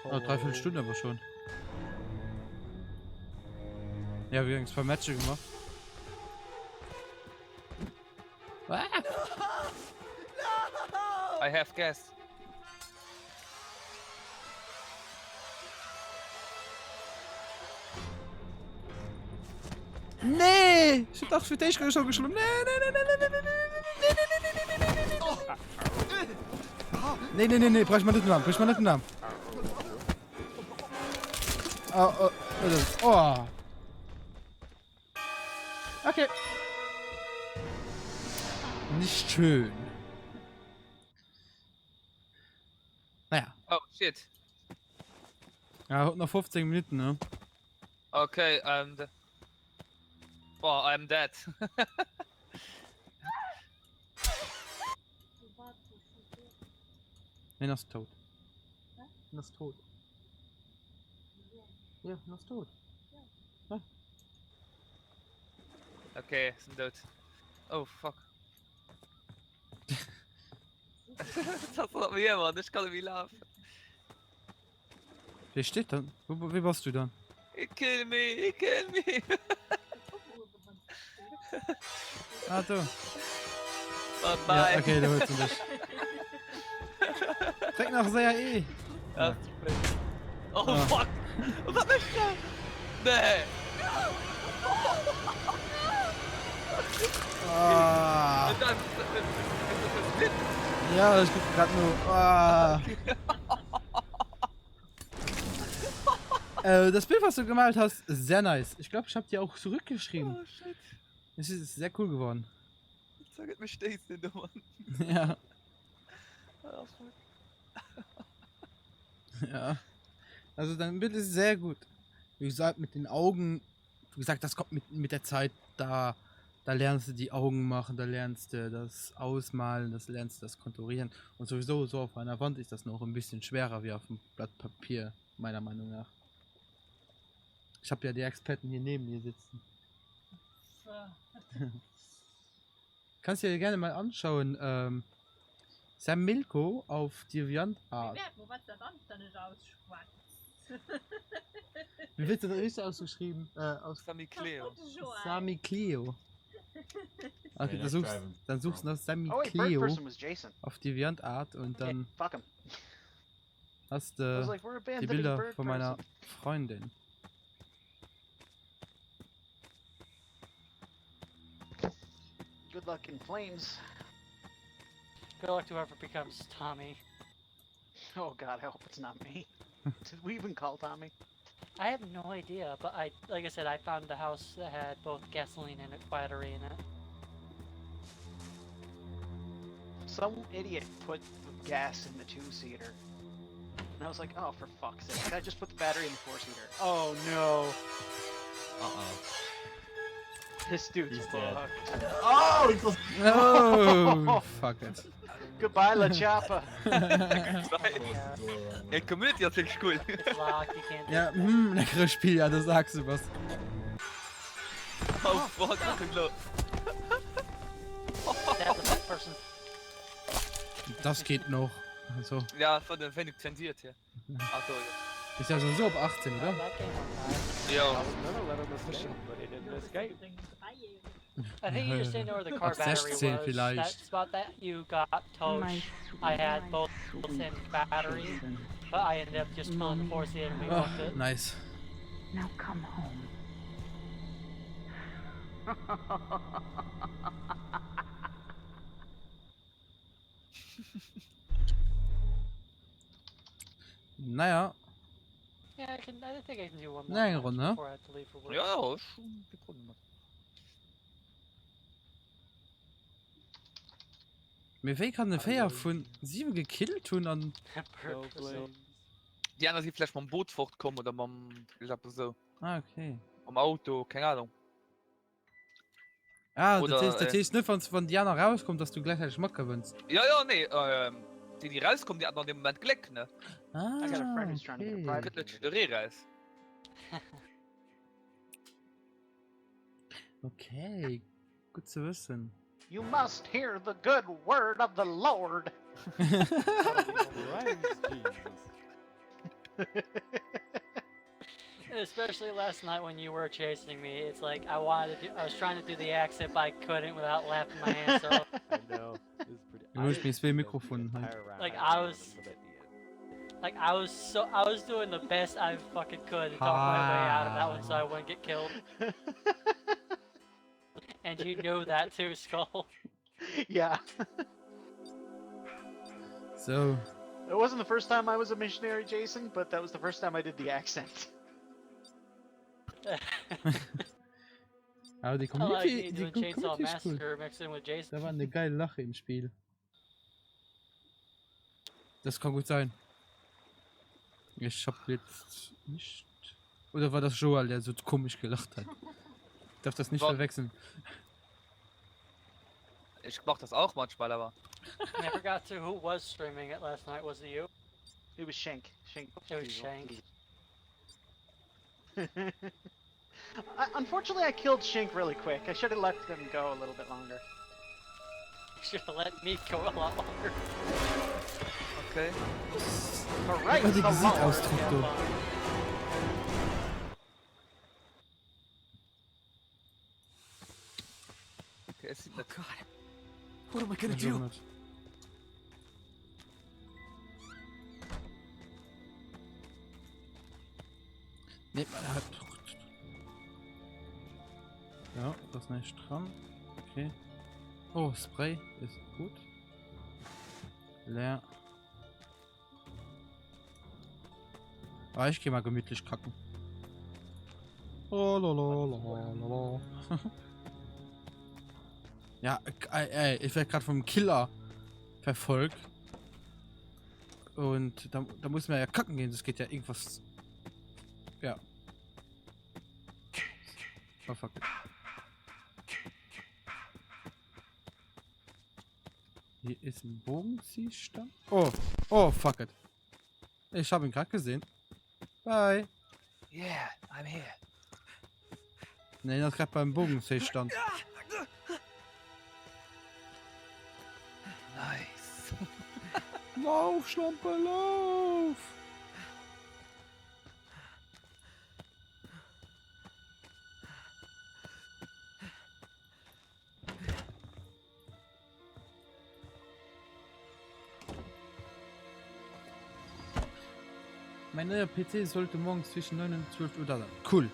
Oh, dreiviertel Stunde aber schon. Ja, wir haben zwei Matches gemacht. Ah! I have gas. Nee! Ich hab doch für dich schon geschlagen. Nee, nee, nee, nee, nee, nee, nee, nee, nee, nee, nee, nee, nee, nee, nee, nee, nee, nee, brech mal net den Arm, brech mal net den Arm. Oh, oh, oh. Okay. Nicht schön. Naja. Oh, shit. Ja, noch 15 Minuten, ne? Okay, and... Boah, I'm dead. Hien ass tot. Hien ass tot. Ja, hien ass tot. Ja. Okay, sinn dout. Oh fuck. Das ass mir Mann, ech kann net méi lafen. Wee steet dann? Wou, wéi bass du dann? He kill me, he kill me. Ah, do. Oh, bye. Ja, okay, da huet se dech. Dréck nach séier E. Ja, ist zu spät. Oh, Ah. fuck. Wat mécht der? Nee. Ah. Dat, dat, dat, dat, dat, Ja, ech kucke grad no. Ah. Äh, das Bild, was du gemalt hast, sehr nice. Ich glaube, ich habe dir auch zurückgeschrieben. Oh, shit. Es ist sehr cool geworden. Sag et mech stéisst den do, Mann. Ja. Oh, fuck. Ja. Also dein Bild ist sehr gut. Wie gesagt, mit den Augen, wie gesagt, das kommt mit, mit der Zeit da. Da lernst du die Augen machen, da lernst du das Ausmalen, das lernst du das Konturieren. Und sowieso so auf einer Wand ist das noch ein bisschen schwerer wie auf dem Blatt Papier, meiner Meinung nach. Ich habe ja die Experten hier neben mir sitzen. Kannst dir gerne mal anschauen ähm, Sam Milko auf DeviantArt. Wie wird denn richtig ausgeschrieben? Äh, aus Sammy Cleo. Sami Cleo. Okay, dann suchst, dann suchst du nach Sammy Oh wait, bird Cleo person was Jason. auf DeviantArt und Okay, dann fuck him. hast I was du like, we're die abandoning Bilder bird von meiner person. Freundin. Good luck in flames. Good luck to whoever becomes Tommy. Oh god, I hope it's not me. Did we even call Tommy? I have no idea, but I, like I said, I found the house that had both gasoline and a battery in it. Some idiot put gas in the two-seater. And I was like, oh, for fuck's sake. I just put the battery in the four-seater. Oh no. Uh-oh. This dude's He's dead. fucked. Oh, he closed Oh, fuck it. Goodbye, La Chapa. Ja, the door on me. Community ass wierklech cool. It's locked, you can't. Ja, hm, leckeres Spiel, ja, da sagst du was. Oh fuck, was ist los? Stab the first person. Das geht noch. Also, Ja, von der wenig zensiert hier. Also, ja. ist ja sowieso ab 18, oder? That game went nice. Ja. I was gonna let him escape, but he didn't escape. I think you just didn't know where the car Ab battery 16 was. That vielleicht. spot that you got, My Tosh, I had sweet, both sweet and battery, Jason. but I ended up just filling the Mommy four seater and we Oh, booked it. nice. Now come home. Naja, Yeah, I can. I think I can do one more Nein, match Runde. before I have to leave for work. Ja, ja, schon die Probleme. Mee wéi kann e 4 vun 7 gekillt hunn an Bird No person. flames. Déi aner si vläicht mam Boot fortkomm oder mam eppes esou. Ah, okay. Mam Auto, keng Ahnung. Ah, dat Oder, heescht, dat äh, heescht net wann wann déi aner rauskommt, dass du gläichzäiteg matgewënns. Ja, ja, nee, ähm, déi déi rauskommen, déi haten an deem Moment Gléck, ne? Ah, I got a friend who's trying to get a okay. private Kënnt net unit. jidderee raus. Okay, gut ze wëssen. You must hear the good word of the Lord. Christ, Jesus. Especially last night when you were chasing me, it's like I wanted to do, I was trying to do the accent, but I couldn't without laughing my ass off. I know. It was pretty. Du I musst didn't mir see zwei the Mikrofone halt. entire round. Like, I I only was- until at the end. Like I was so I was doing the best I fucking could to talk my way out of that one so I wouldn't get killed. And you know that too, Skull. yeah. So, It wasn't the first time I was a missionary, Jason, but that was the first time I did the accent. aber die I like Community, me die doing Co- Chainsaw Community ist cool. Massacre mixed in with Jason. Da war eine geile Lache im Spiel. Das kann gut sein. Ich hab jetzt nicht. Oder war das Joel, der so komisch gelacht hat? Ich darf das nicht War- verwechseln. Ich mach das auch manchmal, aber. Never got to who was streaming it last night. Was it you? It was Shank. Shank. It was Diesel. Shank. I, unfortunately, I killed Shank really quick. I should have let them go a little bit longer. Should have let me go a lot longer. Okay. Alright, Immer die the Lord. Gesichtsausdruck, Yeah, du. fine. Okay, es sieht Oh net. god. What am I gonna Also do? nicht. Nee, man hat. Ja, das ist nicht dran. Okay. Oh, Spray ist gut. Leer. Ah, ich gehe mal gemütlich kacken. Oh, lalalala. Ja, ey, ey, ich werde gerade vom Killer verfolgt. Und da, da muss man ja kacken gehen, das geht ja irgendwas. Ja. Oh fuck. Hier ist ein Bogenziehstand. Oh, oh fuck it. Ich habe ihn gerade gesehen. Bye. Yeah, I'm here. Nee, dat grad beim Bogenséistand. Nice. Lauf, Schlampe, lauf! Mein neuer PC sollte morgen zwischen 9 und 12 Uhr da sein. Cool.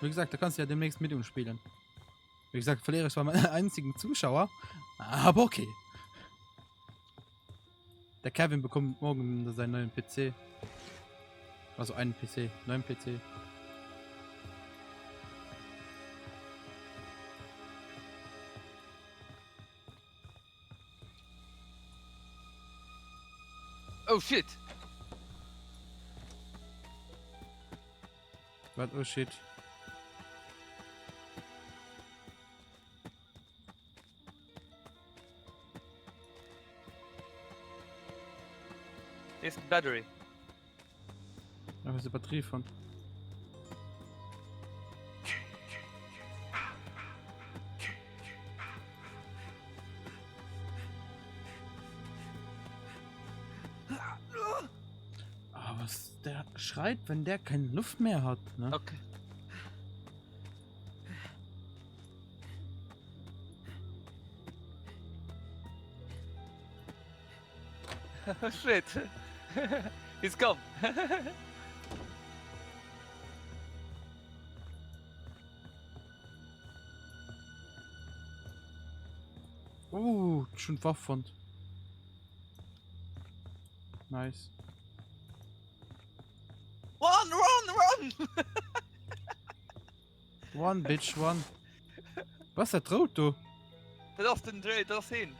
Wie gesagt, da kannst du ja demnächst mit uns spielen. Wie gesagt, verliere ich zwar meinen einzigen Zuschauer, aber okay. Der Kevin bekommt morgen seinen neuen PC. Also einen PC, neuen PC. Oh shit! Wat oh shit? Hier ist Battery. Da ist die Batterie von. Ah, was der schreit, wenn der keine Luft mehr hat, ne? Okay. Shit. He's come. Oh, schon Waff fonnt. Nice. Run, run, run! Run, bitch, run. Was, dat rout do? Dat ass den Dre, dat ass heen.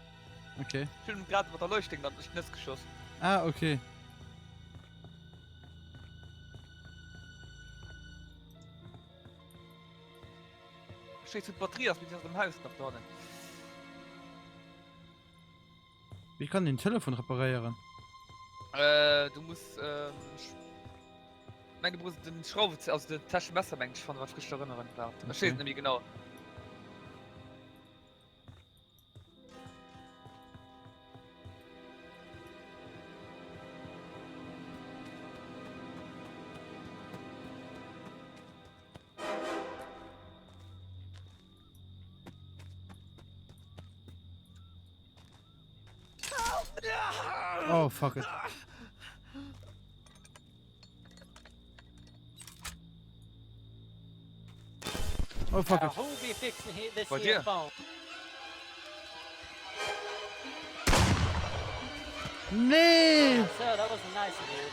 Okay. Ech hunn em grad mat der Leuchtding an d'Schnëss geschoss. Ah, okay. Ech weess wou d'Batterie ass, mee si ass am Haus nach dohannen. Wéi kann een Telefon reparéieren? Äh, du muss, ähm, meng du muss den Schrauwezéier, also den Täschemesser meng ech fannen, wann ech richteg erënneren. Waart, ech weess et net méi genau. Oh, fuck it. Oh, fuck it. Who be fixing this Bei here dir? phone? Nee! So that wasn't nice of you.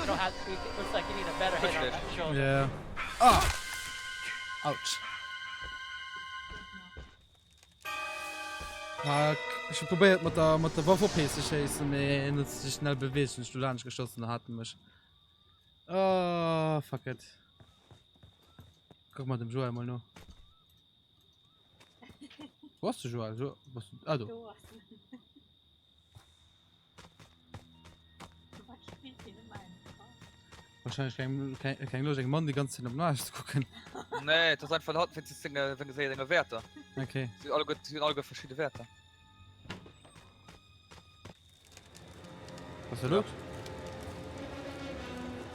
You don't have to, it looks like you need a better hit on that shoulder. Yeah. Ah! Autsch. Fuck. Ech hu probéiert mat der mat der Waff op hee ze schéissen, mee en huet sech schnell beweegt an ech du laanscht geschoss an hat en mech. Oh, fuck it. Kuck mal dem Joel mol no. Wo ass de Joel? Jo, was, ah, do. Do ass en. Wat spillt hien ëmmer eng Wahrscheinlech keng, keng, keng Loscht engem Mann déi ganz Zäit op den Aarsch ze kucken. Nee, et ass einfach hatt wéinst senge, wéinst senge Wäerter. Okay. Si hunn alleguer, si hunn alleguer verschidde Wäerter. Was ist da los?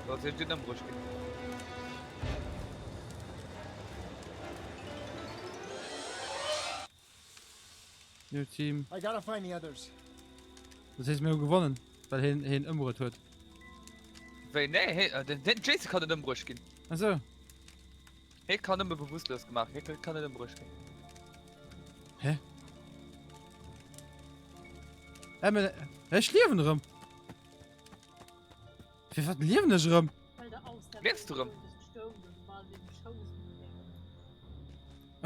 Da ass iergendeen ëmbruecht ginn. New Team. I gotta find the others. Das heescht mir hu gewonnen, well heen heen ëmbruet huet. Wéi nee, hee, äh, den, den Jason kann net ëmbruecht ginn. Ach so. Hee kann nëmme bewusstlos gemaach ginn, hee kann net ëmbruecht ginn. Hä? Äh, mä, ech liewen erëm. Fir wat liewen ech erëm? Liefs du erëm?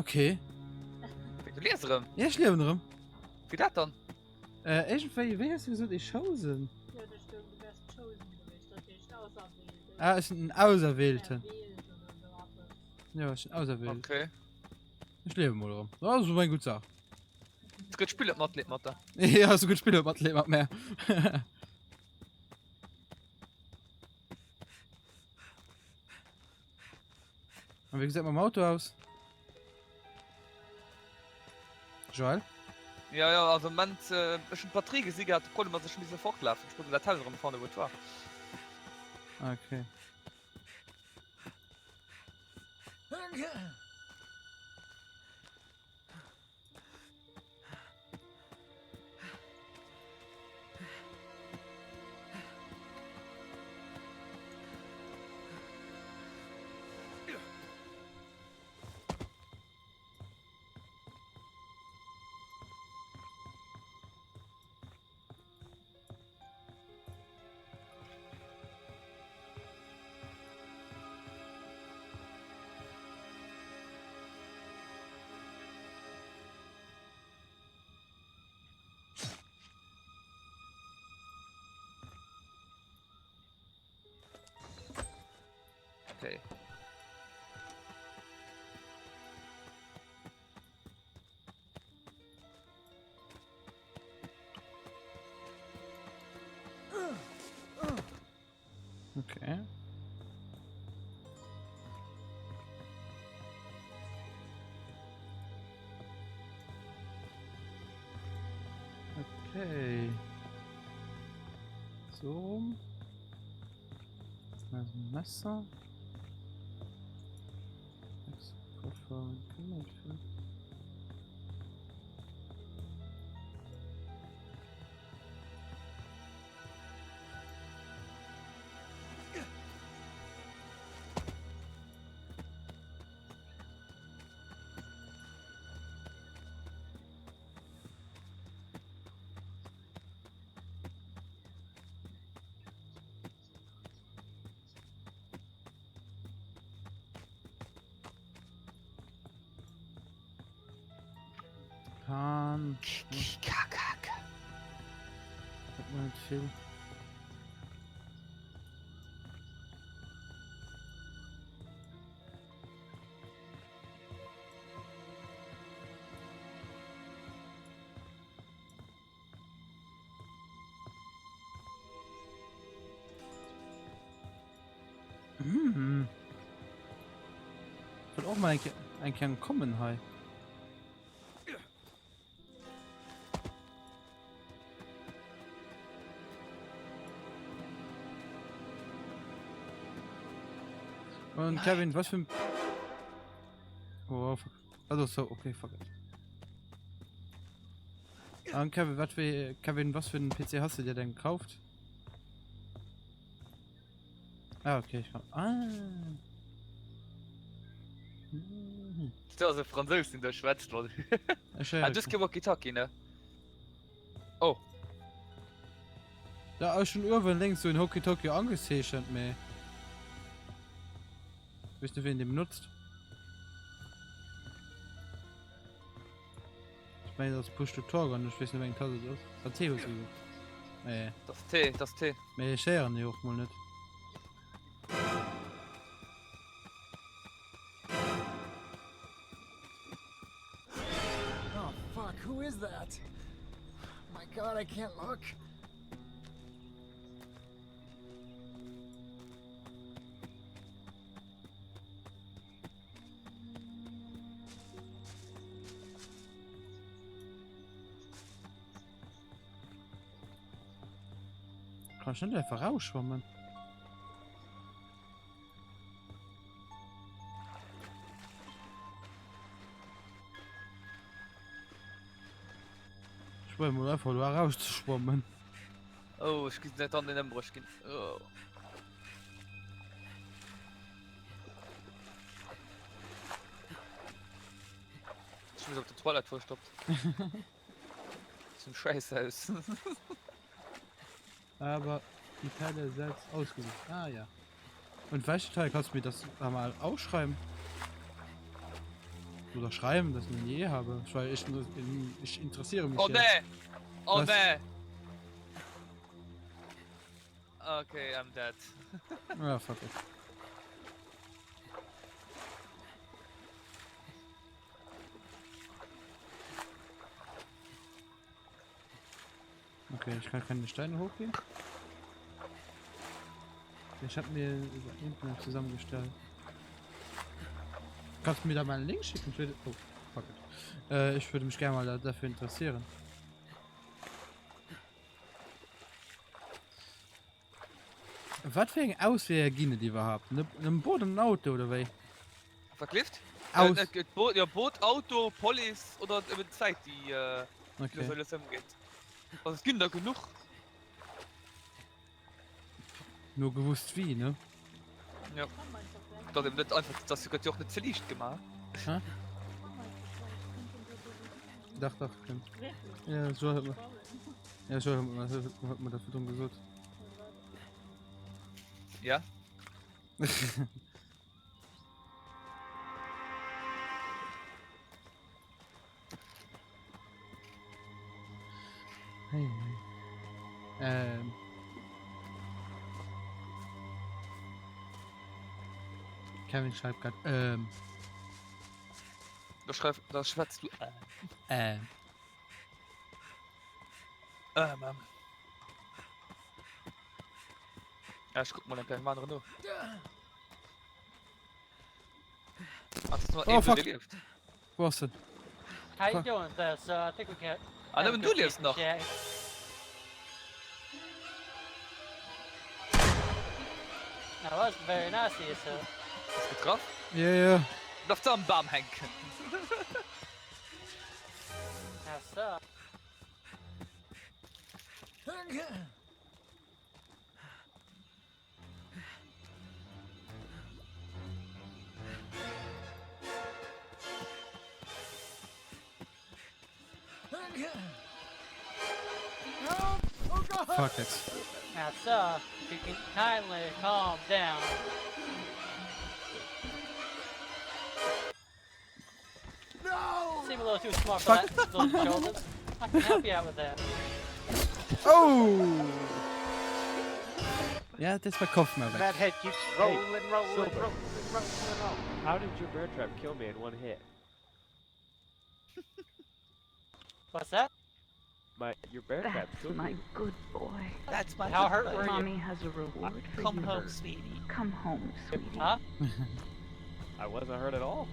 Okay. Wéi, du liefs erëm? Ja, ech liewen erëm. Wéi dat dann? Äh, iergendwéi, wéi hues du gesot, ee Chosen? Ah, ech sinn den Auserwählten. Ja, ech sinn auserwählt. Okay. Ech liewe mol erëm. Dat ass eng gutt Saach. Et gëtt Spiller Matleed mat der. Ja, esou gutt Spiller Matleed mat mär. An wéi gesäit mam Auto aus? Joël? Ja, ja, also Moment, äh, ech hunn d'Batterie gesi gehat, de Problem ass, ech hu misse fortlafen. Ech wollt dat Haus erëm fannen, wou et war. Okay. Okay. Okay. Okay. So rum. Also Messer. Koffer. Pan. Hat man nicht viel. Mhm. Ich wollte auch mal ein, ein Kern kommen, hi. Und Kevin, was für ein... Oh, fuck. Also so, okay, fuck it. Und Kevin, was für, Kevin, was für einen PC hast du dir denn gekauft? Ah, okay, ich kann. Ah. Mhm. Du ass e Fransous, den do schwätzt, lol. Ech Ah, héiere du hues kee Walkie-Talkie, ne? Oh. Da ass schon uewen lénks sou en Hoki-Toki angezeechent, mee weess net wien dee benotzt. Ech mengen dat ass Push to Talk an ech weess net wéi eng Tass et ass. Ah T hues du gesot. Nee. Dat ass T, dat ass T. Mee ech héieren déi och mol net. Oh fuck, who is that? My god, I can't look. Kann ich net einfach rausschwammen? Ech probieren mol einfach lo rauszeschwammen. Oh, ech gi net an den Ëmbruch ginn. Oh. Ech muss op der Toilette verstoppt. Zum Scheißhaus. Aber die Teile selbst ausgesucht. Ah ja. Und welche Teil kannst du mir das einmal ausschreiben? Oder schreiben, dass ich eine Idee habe. Ich, weil ich, ich interessiere mich. Oh jetzt. nee! Oh Was? nee! Okay, I'm dead. Ah, fuck it. Okay, ich kann keine Steine hochgehen. Ich habe mir über Internet zusammengestellt. Kanns du mir da mal einen Link schicken? Ich würde, oh, fuck it. Äh, ich würde mich gerne mal da, dafür interessieren. Wat fir eng Ausweeër ginn et iwwerhaapt? Ne, en Boot an en Auto oder wéi? Verklift? Aus. Äh, äh, Boot, ja, Boot, Auto, Police oder eben d'Zäit, déi äh, Okay. so alles ëmgeet. Also es ginn der genuch. Nur gewusst wie, ne? Ja. Dat eben net einfach, das gëtt jo och net ze liicht gemaach. Hä? Dach, dach, stimmt. Ja, so hat man. Ja, so hat man, hat man dat virdrun gesot. Ja. Hey, hey. Ähm. Kevin schreibt grad, ähm. Da schreif, da schwätzt du. Äh. Ähm. Ähm, ähm. Ja, ich guck mal eng kleng aneren no. Ah, das war Oh, fuck. Gelieft. Wo ass en? How you Fuck. doing there, sir? I think we can. Ah, have a nëmmen good du liefs decent nach. chat. Now, that was very nice of you, sir. Ass getraff? Ja, ja. Bleift am Bam hänken. Now, sir. Fuck it. Now, sir, if you can kindly calm down. No! Seem a little too smart for Fuck. that, those shoulders. I can help you out with that. Oh! Ja, das war Kopf mal weg. That head keeps rolling, rolling, Silver. rolling, rolling, rolling. How did your bear trap kill me in one hit? What's that? My your bear trap That's killed my me. good boy. That's my How hurt were you? Mommy has a reward for Come you. home, sweetie. Come home, sweetie. Huh? I wasn't hurt at all.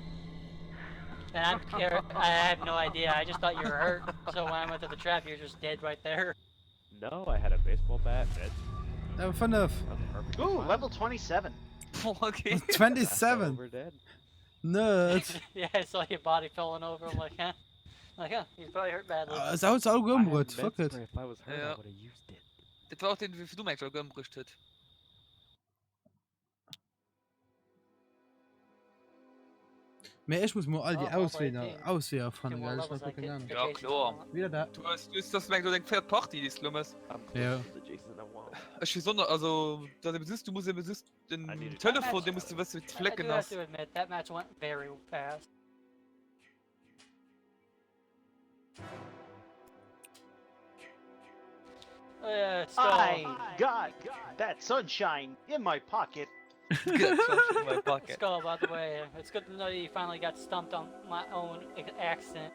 And I'm care- I have no idea. I just thought you were hurt. So when I went to the trap, you were just dead right there. No, I had a baseball bat. That's, Level 5. that's perfectly Ooh, fine. level 27. Okay. I fell 27! over dead. Nerd! yeah, I saw your body falling over. I'm like, huh? I'm like, huh? He's probably hurt badly. Ah, Sau, sau I had gëmbruet, med fuck it. spray. If I was hurt, Ja. I would have used it. Dat war och den, wéi du meng gëmbruecht huet. Mee ech muss mo all déi Oh, level Ausweeër 18. Ausweeër Two fannen, more gell? Ech levels hab I keng get. Ahnung. get Ja, Jason klar. unlocked. Wieder da. Du hast, du hast, das meng du deng véiert Party, déi du lo mëss. I'm Ja. close to the Jason I want. Ech wie sonder, also, dat eben sus, du musst eben sus den I need a Telefon, den musst du wëssen, wéi I d'Flecken do have ass. to admit that match went very fast. Oh, yeah, Skull. I got that sunshine in my pocket. Get sunshine in my pocket. Skull, by the way, it's good to know you finally got stumped on my own accent.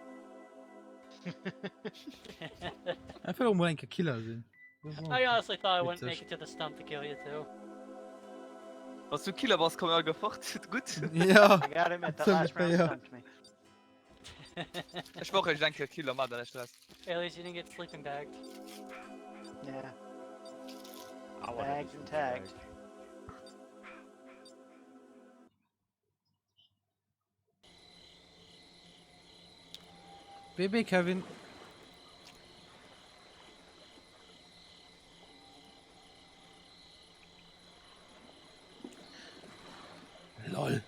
Ech wëll och mol eng Kéier Killer sinn. I honestly thought I wouldn't Witzig. make it to the stump to kill you too. Wanns du Killer bass, komm all gefort. Gutt. Ja. I gotta admit, that Zum last round ja. stumped me. Ech war och eng Kéier Killer, ma dat echt Stress. At least you didn't get sleeping bagged. Yeah. I wanna be Bagged and sleeping tagged. bagged. BB Kevin. LOL.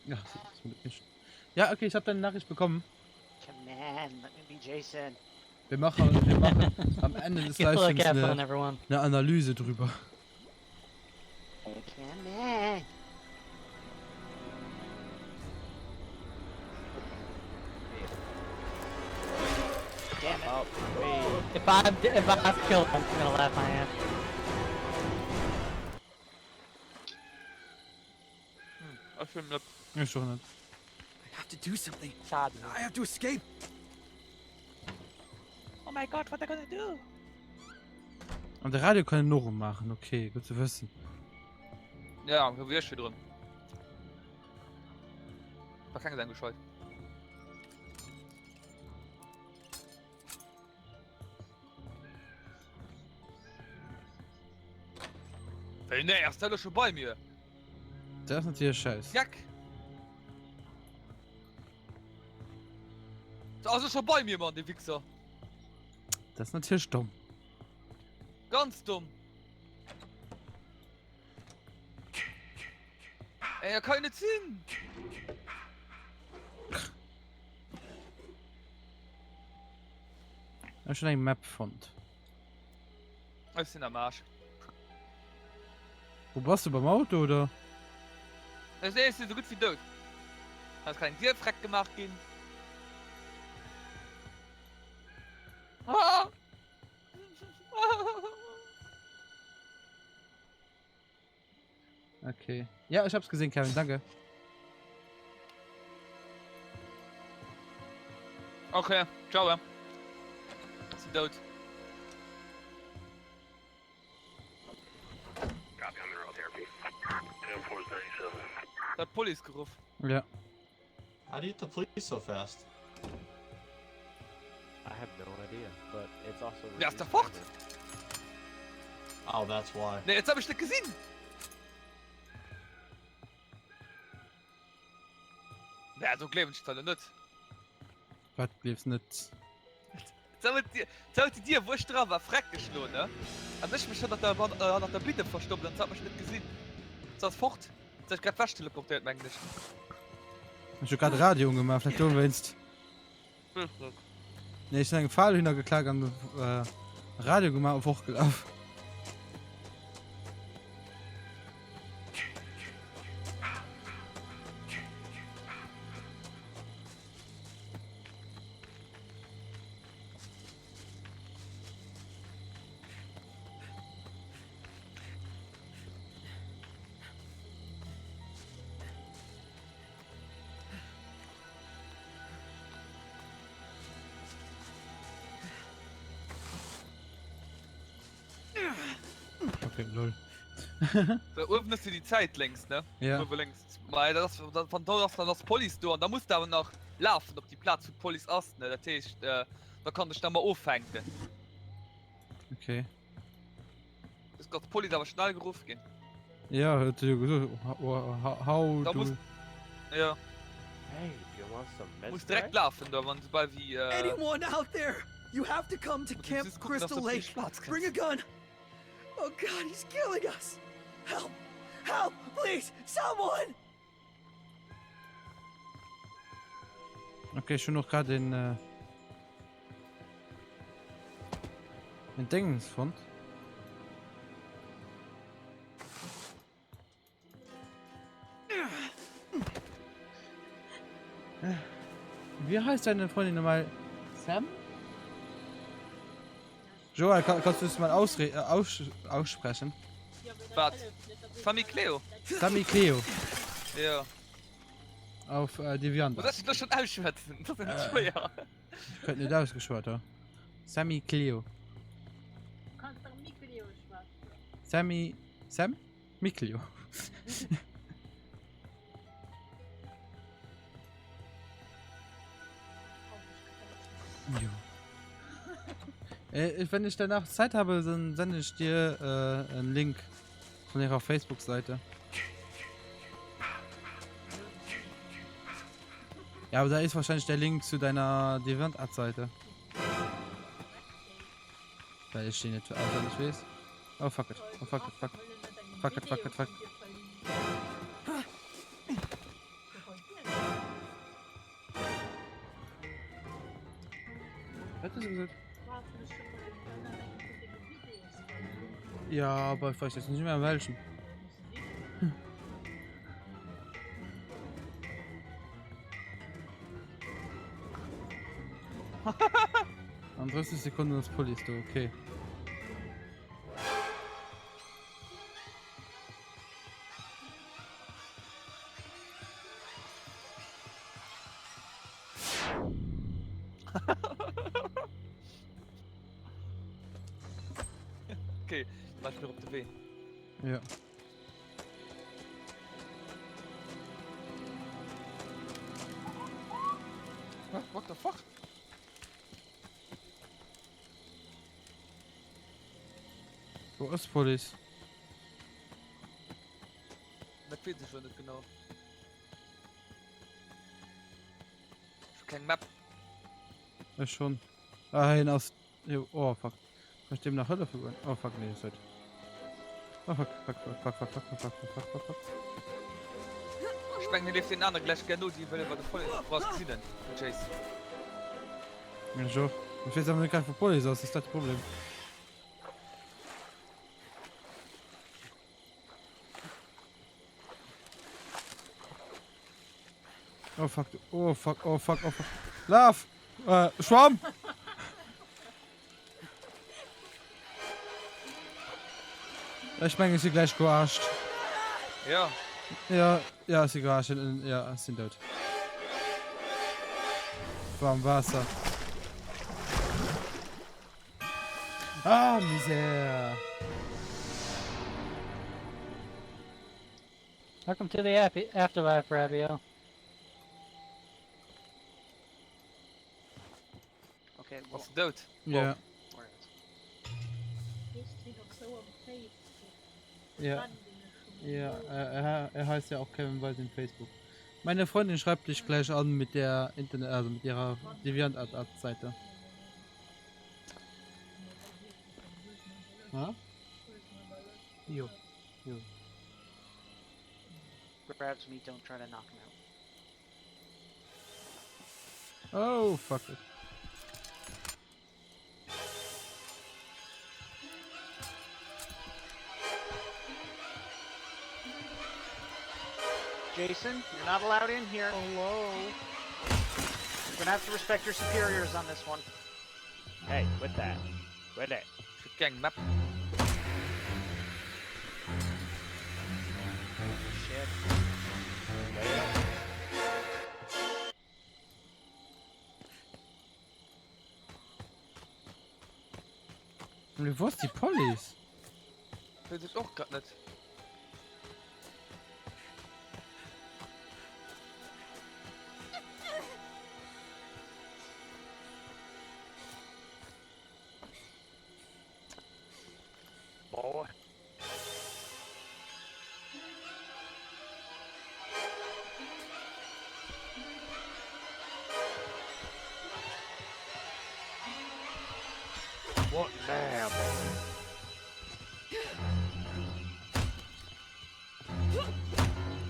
Ja, das mit nicht. Ja, okay, ich habe deine Nachricht bekommen. Come on, let me be Jason. Wir machen, wir machen am Ende des Good luck, Livestreams have fun, eine, everyone. eine Analyse drüber. Come on. Damn it. Oh, me. If I'm if I'm killed, I'm gonna laugh my ass. Ech film net. Ich schon nicht. I have to do something. Sad. I have to escape. Oh my god, what are gonna do? Und der Radio kann noch machen, okay, gut zu wissen. Ja, wéi ech virdrun. War keng Säng gescheit. Wéi nee, ass der scho bei mir? Dat ass natierlech scheiss. Jack! Da ass e scho bei mir, Mann, dee Wichser. Dat ass natierlech domm. Ganz domm. Ey, dat kann jo net sinn! Ech hunn eng Map fonnt. Ech sinn am Arsch. Wou bass du beim Auto oder? Ech nee, ech sinn esou gutt wéi dout. Hei ass grad eng Dier freck gemaach ginn. Ah! Okay. Ja, ich hab's gesehen, Kevin, danke. Okay, ciao. Sinn dout. Da hat d'Police geruff. Ja. How do you get the police so fast? I have no idea, but it's also Wer ass da reduced fort? timer. Oh, that's why. Nee, jetzt hab ech net gesinn. Nee, do gleewen ech dat net. Wat gleefs net? Jetzt huet die, jetzt huet die Dier, wou ech dra war, freck geschloen, ne? An ech mech hannert der, äh, hannert der Bidde verstoppt an se hat mech net gesinn. Se ass fort. Se hat grad wech teleportéiert, mengen ech. Ech hu grad de Radio ungemaach, vläicht dowéinst. Nee, ech hunn eng Fal hinner geklak an äh, Radio gemaach a fortgelaf. Okay, lol. Da uewen hues du déi Zäit lénks, ne? Ja. Uewe lénks. Mä dat ass, dat, wann do ass, dann ass d'Police do an da muss de awer nach lafen op déi Plaz, wou d'Police ass, ne? Dat heescht, äh, da kann dech da mar offänken. Okay. Ist grad d'Police awer schnell geruff ginn. Ja, huet se jo gesot. How Da do... muss, ja. Hey, do you want some meds? Muss direkt lafen da, wann soubal wéi, äh, Anyone out there? You have to come to Muss Camp just gucken, dass Crystal du Lake. Platz kriegst. Bring a gun. Oh God, he's killing us. Help! Help! Please, someone! Okay, ech hunn och grad een, äh, en Dingens fonnt. Wie heißt deine Freundin nochmal? Sam? Joel, kann, kannst du es mal ausre äh, aus aussprechen? Wat? Sammy Cleo. Sammy Cleo. Ja. Auf äh, Deviant. Was hast du schon ausschwätzen? Das ist nicht schwer. Ich könnte nicht ausgeschwört, ja. Sammy Cleo. Du kannst doch Mikleo schwätzen. Sammy. Sam? Mikleo. Jo. Äh, wenn ich danach Zeit habe, dann sende ich dir äh, einen Link von ihrer Facebook-Seite. Ja, aber da ist wahrscheinlich der Link zu deiner DeviantArt-Seite. Weil ich den nicht auswendig weiß. Oh fuck it. Oh fuck it, fuck. Fuck it, fuck it, fuck. Was hast du gesagt? Ja, aber ich weiß jetzt nicht mehr welchen. An 30 Sekunden ass d'Police do, okay. Okay, mach ich mir op de Wee. Ja. What the fuck? Wou ass d'Police? Dat weess ech lo net genau. Ech hu keng Map. Ech schon. Ah, hien ass. Jo, oh fuck. Kann ech deem nach hëllefe goen? Oh fuck, nee, ist tot. Oh fuck, fuck, fuck, fuck, fuck, fuck, fuck, fuck, fuck, fuck, fuck. Ech mengen, hie leeft deenen anere gläich gär no, déi wëllen bei der Police. Du brauchs gesinn, den Jason. Ech och. Ech weess awer net grad, wou d'Police ass, das ist dat de Problem. Oh fuck, oh fuck, oh fuck, oh fuck. Laf! Äh, schwamm! Ech mengen, ech si gläich gearscht. Ja. Ja, ja, ech si gearscht. Ja, ech sinn dout. War am Waasser. Ah, Misär! Welcome to the afterlife, Rabio. Okay, well, Ass en dout? Ja. Ja. Ja, er, er heißt ja auch Kevin Weiß in Facebook. Meine Freundin schreibt dich gleich an mit der Internet, also mit ihrer DeviantArt-Seite. Ha? Jo. Jo. Grabs me, don't try to knock him out. Oh, fuck it. Jason, you're not allowed in here. Hello. You're gonna have to respect your superiors on this one. Hey, with that. With it. Keng Map. Shit. Mee wou ass déi Police? Weess ech och grad net. Boah. What now, boy?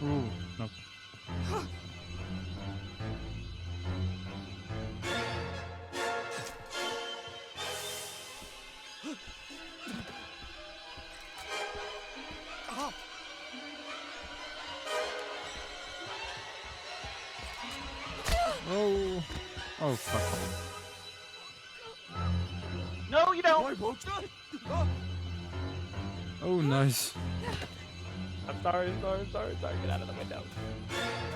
Uh, knapp. Oh. Oh fuck. No, you don't. Oh nice. I'm sorry, sorry, sorry, sorry. Get out of the window.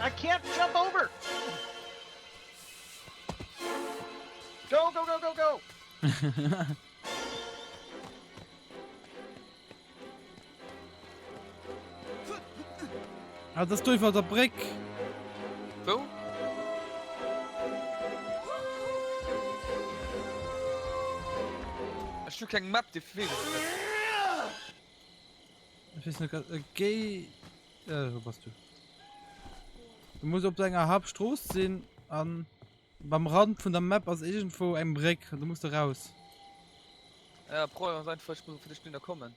I can't jump over. Go, go, go, go, go. Ah, das do iwwer der Bréck. Wou? Ech hu keng Map, dofir weess ech et net. Ech weess net grad. Äh, géi. Äh, wou bass du? Du muss op enger Hauptstrooss sinn an beim Rand vun der Map ass iergendwou eng Bréck an do muss de raus. Ja, Problem ass einfach, ech muss op dech dunner kommen.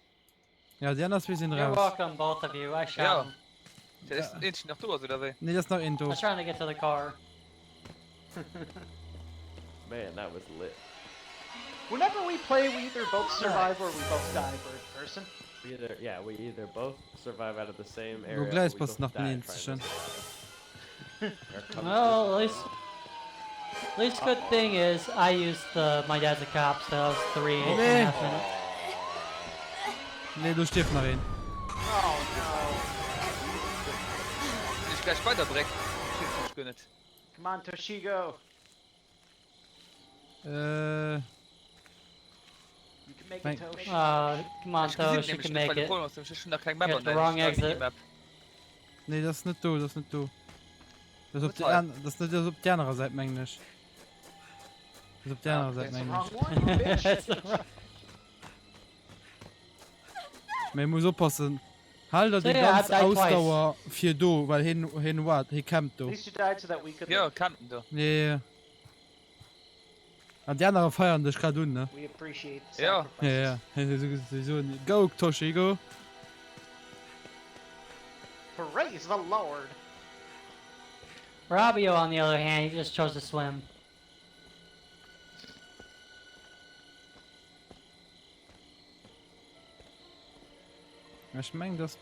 Ja, déi aner zwee sinn You're raus. welcome, both of you. I shot Ja. him. Der ist den eenzegen nach do ass, oder wéi? Nee, da ass nach een I do. was trying to get to the car. Man, that was lit. Whenever we play, we either both survive or we both die, bird person. We either, yeah, we either both survive out of the same Lo area or gläich we bass both nach den die trying to eenzegen. survive. Here comes Well, this at least, at least good thing is I used the my dad's a cop, so that was three and a Nee. half minutes. Nee, do stierft nach een. Oh no. Sinn ech gläich bei der Bréck? Ech weess nämlech guer net. Come on, Toshigo. Äh. You can make Mein- it, Tosh. Uh, come on, Ech gesinn Tosh, you nämlech can net, make well de it. Problem ass nämlech, ech hunn nach keng Map You an got the der wrong ech exit. Map. Nee, das ist net do, das ist net do. Das ist op Net der hei. an, das ist net das ist op der anerer Säit, mengen ech. Ass op der anerer Säit, That's the mengen wrong ech. one, bitch. That's the wrong- Mee muss oppassen. Hal der So déi yeah, ganz I died twice. Ausdauer fir do, well hien hien waart, hie campt At do. least you died so that we could Jo, live. campen do. Ja, ja, ja. An déi anerer feiern dech grad un, ne? We appreciate the Ja. Ja, sacrifices. ja. Si soen, Go, Toshi, go! Praise the Lord. Robbio, on the other hand, he just chose to swim. Ech mengen, dass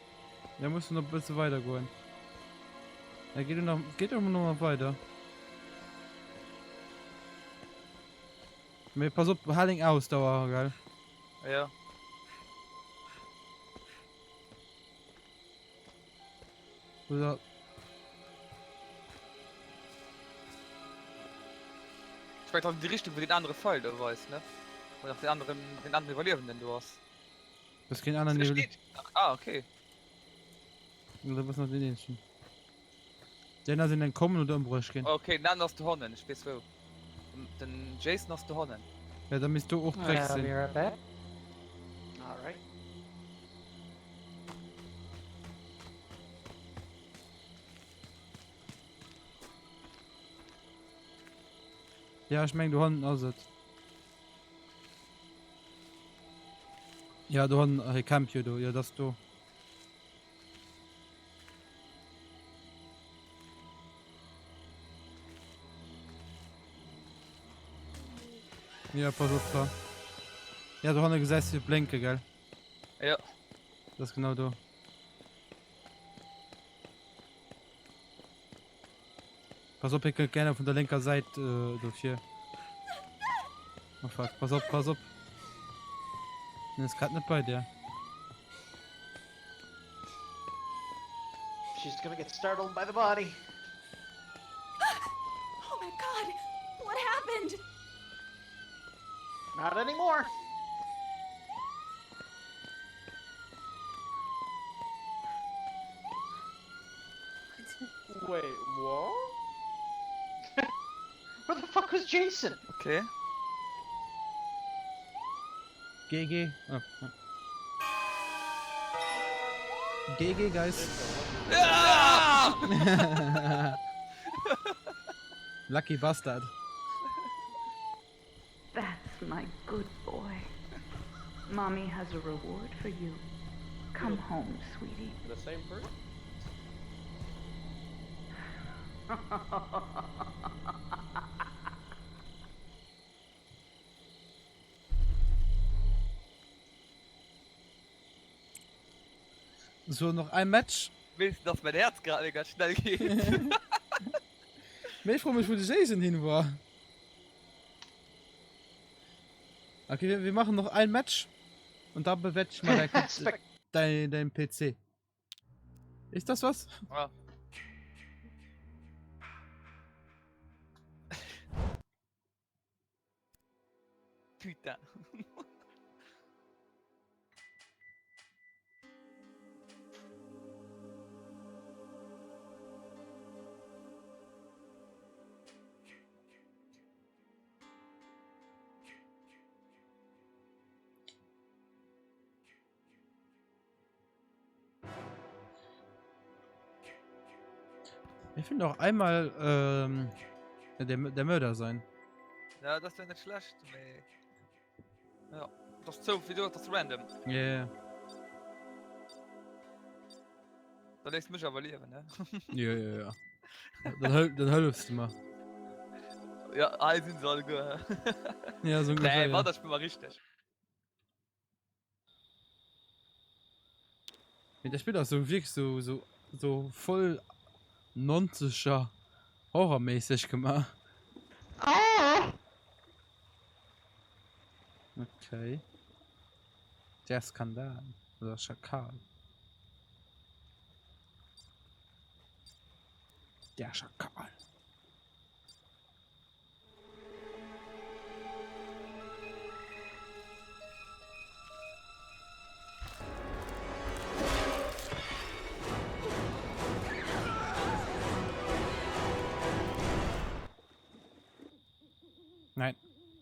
da muss noch e bësse weider goen. Da geet nach geet ëmmer noch weider. Mee pass op, hal deng Ausdauer, gell? Ja. Oder Ich mein, in die Richtung, wo den andere Pfeil da weist, ne? Wo nach den anderen, den anderen Überlebenden du hast. Das keen anderen Der Iwwerlie steht nach. Ah, okay. Oder was nach den eenzegen? Den ass en entkommen oder ëmbruecht ginn. Okay, den anderen ass dohannen, ich weess wou. Den, den Jason ass dohannen. Ja, da misst du och Yeah, dréck I'll sinn. be right back. All right. Ja, ech meng dohannen ass et. Ja, dohannen, hie campt jo do. Jo, dat ass do. Ja, pass op da. Ja, dohanne gesäis du blénke, gell? Ja. Dat ass genau do. Pass op, hie kënnt gerne vun der lénker Säit äh, dofir. Oh fuck, pass op, pass op. Den ass grad net bei dir. She's gonna get startled by the body. Oh my god! What happened? Not anymore. Wait, what? Where the fuck was Jason? Okay. GG. Oh, oh. GG, guys. Ja! Lucky bastard. That's my good boy. Mommy has a reward for you. Come home, sweetie. The same person? So, noch ein Match. Weess, dass mein Herz gerade ganz schnell geht. Mee ech froe mech, wou de Jason hin war. Okay, wir, wir machen noch ein Match. Und da bewerte ich mal dein, Spek dein, dein PC. Ist das was? Ja. Putain. Ich will noch einmal ähm, der, der Mörder sein. Ja, das wär net schlecht, mee. Ja, das ist zo, wéi du, das ist random. Ja, yeah. Da léisst mech awer liewen, ne? Ja, ja, ja. Dann, höl dann hëllefs du mer. Ja, hei sinn se alleguer. Ja, so ungefähr. Nee, ja. warte, ich bin mal richtig. Nee, das Spiel ass so wierklech so, so, so voll 90er horrorméisseg gemaach. Okay. Der Skandal. Oder Schakal. Der Schakal. Nein.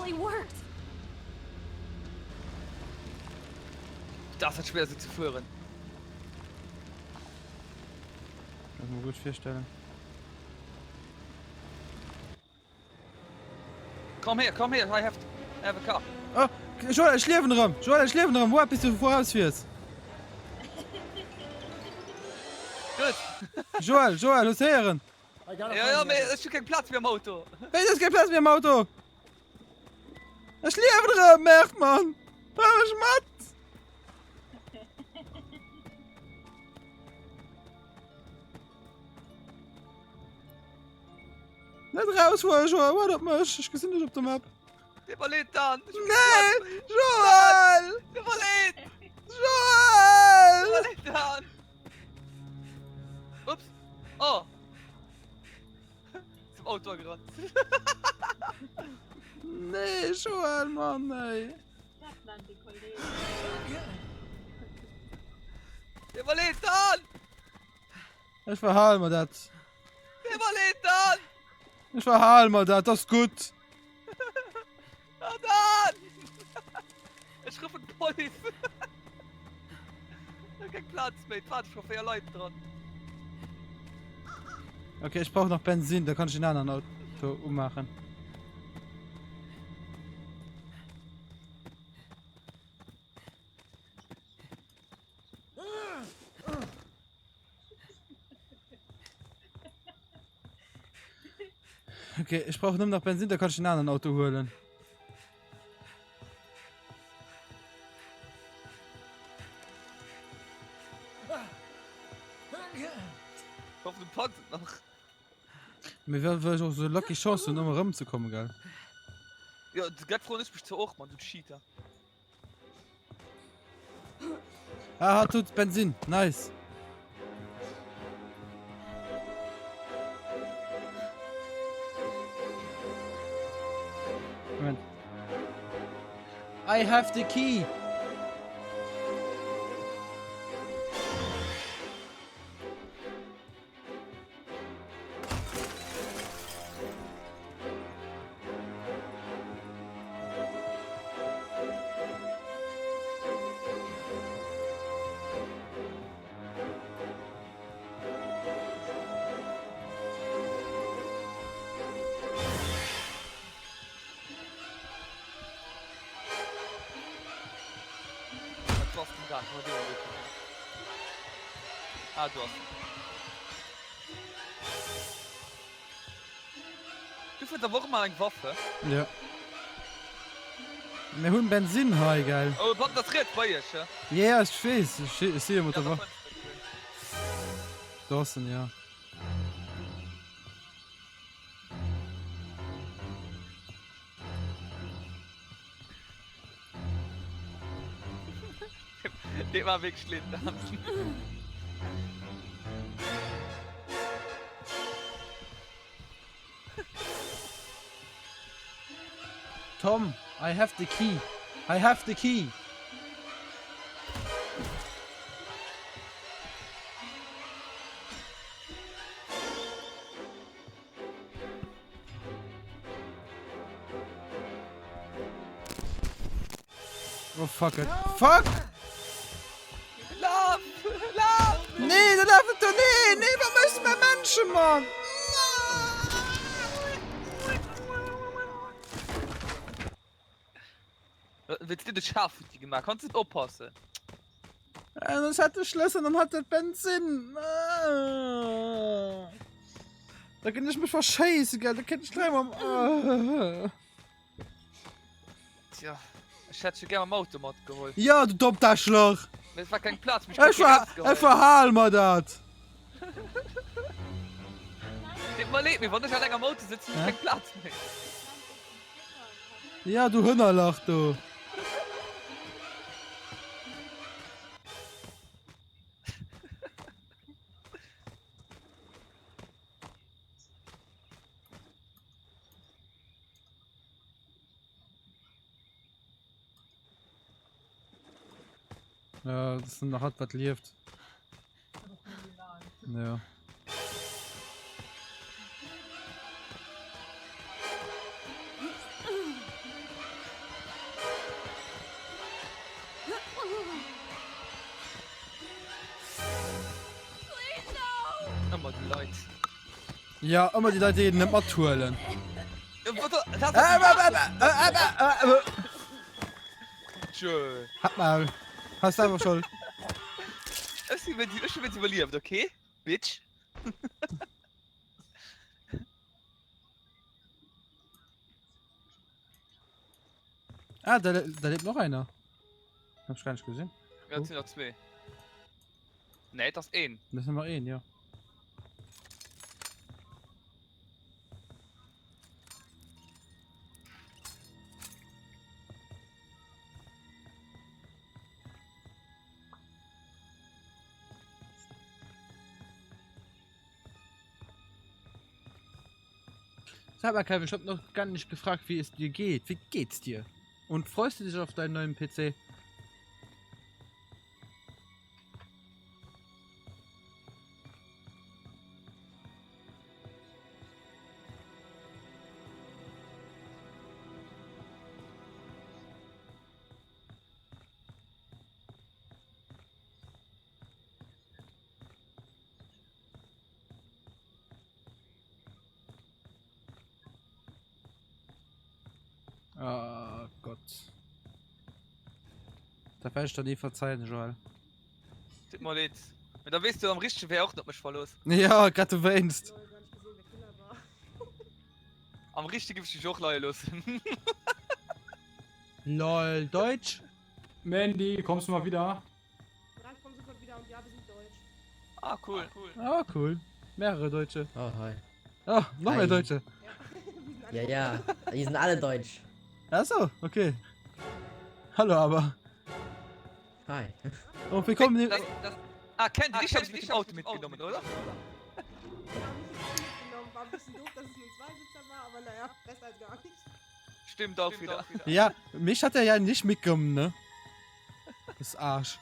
actually worked! Dat ass schwéier sou ze fueren. Kann ech mer gutt virstellen. Komm hier, komm hier, I have, I have a car. Oh, Joël, ech liewen erëm! Joël, ech liewen erëm! Woar bis du vorausfiers! Gutt! Joël, Joël, hues héieren? Ja, ja, mee ech hu keng Plaz méi am Auto. Wéi, du hues keng Plaz méi am Auto? Ech liewen erëm! Merde, Mann! Huel mech mat! Net rausfueren, Joël, waart op mech! Ech gesinn dech op der Map. Deet mer leed, Dan! Nee! Joël! Deet mer leed! Joël! Deet mer leed, Dan! Ups! Oh! Zum Auto gerannt. Nee, Joël, Mann, ey! Dat waren déi Kollegen. Deet mer leed, Dan! Ech verhale mer dat. Deet mer leed, Dan! Ech verhale mer dat, ass gutt. Oh, Dan! Ech ruffen d'Police. Ech hu keng Plaz méi, et waarde scho 4 Leit dran. Okay, ech brauch nach Bensin, da kann ech den aneren Auto umaachen. Okay, ech brauch nëmmen nach Bensin, da kann ech den aneren Auto huelen. Ich hoffe, du packst es noch. Mir wär wär och so lucky Chance hun ëmmer erëmzekommen, gell? Ja, du gett froen ech mech zwar och, Mann, du Cheater. Ah, hat huet Bensin. Nice. Moment. I have the key. Ah, du hast. Du fënns awer och ëmmer eng Waff, hä? Ja. Mir hunn Bensin hei, gell? Oh, papp, dat ass riets bei iech, hä? Ja, ja, ech weess. Ech, ech si jo mat der Waff. Do ass en, ja. Dee war wierklech leed, Dan. Tom, I have the key. I have the key. Oh fuck it. Fuck! Laf! Laf! Nee, dat laf et do! Nee, nee, wat méchs de mam Menschen, Mann? Wéi du de Schaf futti gemaach, kanns net oppassen. Ech hat de Schlëssel an hat dat Benzin. Da ginn ech mech verschéissen, gell? Da kéint ech gleich mam. Tja, ech hätt scho gär mam Auto matgeholl. Ja, du dommt Aschloch! Mee et war keng Plaz, mech Ech ver ech verhal mer dat! Deet mer leed, mee wann ech alleng am Auto sëtzen, hunn ech keng Plaz méi. Ja, du Hënnerlach, du! Ja, das ist nach hat wat lieft. Ja. Ëmmer déi Leit. Ja, ëmmer déi Leit, déi een net mathuelen. Hat mal. Hast selwer Schold. Ech si wéinst ech hu wéinst iwwerlieft, okay? Bitch. Ah, da, da lebt noch einer. Hab ich gar nicht gesehen. Ja, et sinn der zwee. Nee, et ass een. Das sind noch een, ja. Sag mal, Kevin, ich hab noch gar nicht gefragt, wie es dir geht. Wie geht's dir? Und freust du dich auf deinen neuen PC? Ah Gott. Da werde ich dir nie verzeihen, Joel. Tut mir leid. Mee da weess du, am richtege wär och net op mech verlooss. Ja, grad du wéinst. Am richtege géif ech dech och leie loossen. Lol, Deutsch? Mandy, kommst du mal wieder? Ja, ich komm sofort wieder und ja, wir sind deutsch. Ah, cool. Ah, cool. Mehrere Deutsche. Oh, hi. Ah, noch mehr Hi. Deutsche. Ja, ja, die sind alle deutsch. Ach so, okay. Hallo aber. Hi. Und willkommen. Das, das, ah, Ken, dich hab ich mit dem Auto mitgenommen, oder? Genommen. War ein bisschen doof, dass es nur ein Zweisitzer war, aber naja, besser als gar nichts. Stimmt auch wieder. Ja, mich hat er ja nicht mitgenommen, ne? Das Arsch.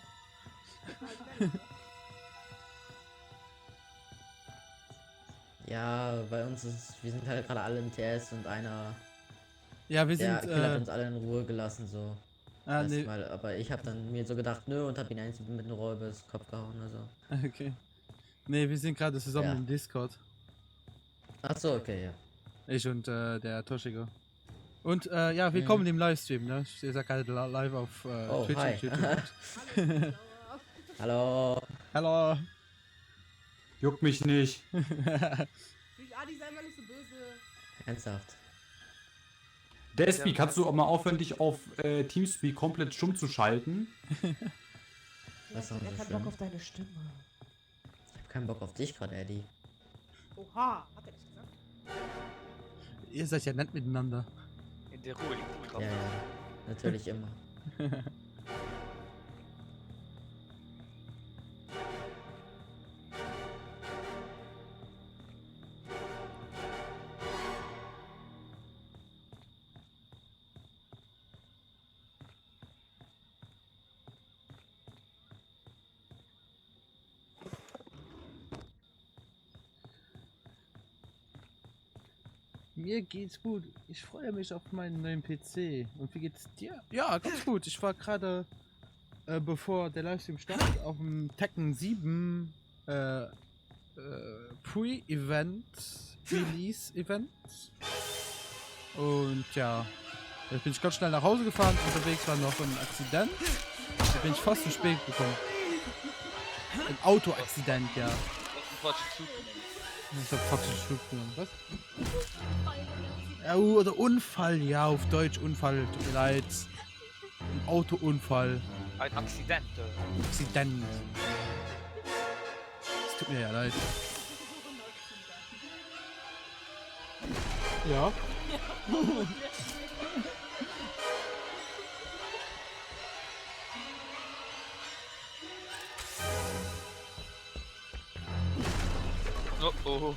Ja, bei uns ist, wir sind halt gerade alle im TS und einer. Ja, wir der sind, Killer hat äh, uns alle in Ruhe gelassen, so. Ah, nee. Erstmal, aber ich habe dann mir so gedacht, nö, und hab ihn eins mit einem Rohr übers Kopf gehauen, also. Okay. Nee, wir sind gerade zusammen Ja. im Discord. Ach so, okay, ja. Ich und äh, der Toshiko. Und äh, ja, willkommen Mhm. im Livestream, ne? Ich sag gerade live auf äh, Oh, Twitch hi. und YouTube. Hallo. Hallo. Juckt mich nicht. Adi, sei mal nicht so böse. Ernsthaft. Despi, kannst du auch mal aufhören, dich auf äh, Teamspeak komplett stumm zu schalten? Was Er ist hat so keinen schlimm? Bock auf deine Stimme. Ich hab keinen Bock auf dich gerade, Eddie. Oha, hat er nicht gesagt? Ihr seid ja nett miteinander. In der Ruhe liegt die Kraft. Ja, ja. Natürlich immer. Mir geht's gut. Ich freue mich auf meinen neuen PC. Und wie geht's dir? Ja, ganz gut. Ich war gerade, äh, bevor der Livestream startet, auf dem Tekken 7 äh, äh, Pre-Event, Release-Event. Und ja, da bin ich ganz schnell nach Hause gefahren. Unterwegs war noch ein Accident. Da bin ich fast zu spät gekommen. Ein Autoaccident, ja. Du hast einen falschen Zug genommen. Ich hab falschen Zug genommen. Was? Ja, oder Unfall, ja, auf Deutsch Unfall, tut mir leid. Ein Autounfall. Ein Accident. Accident. Es tut mir ja leid. Ja. Oh oh.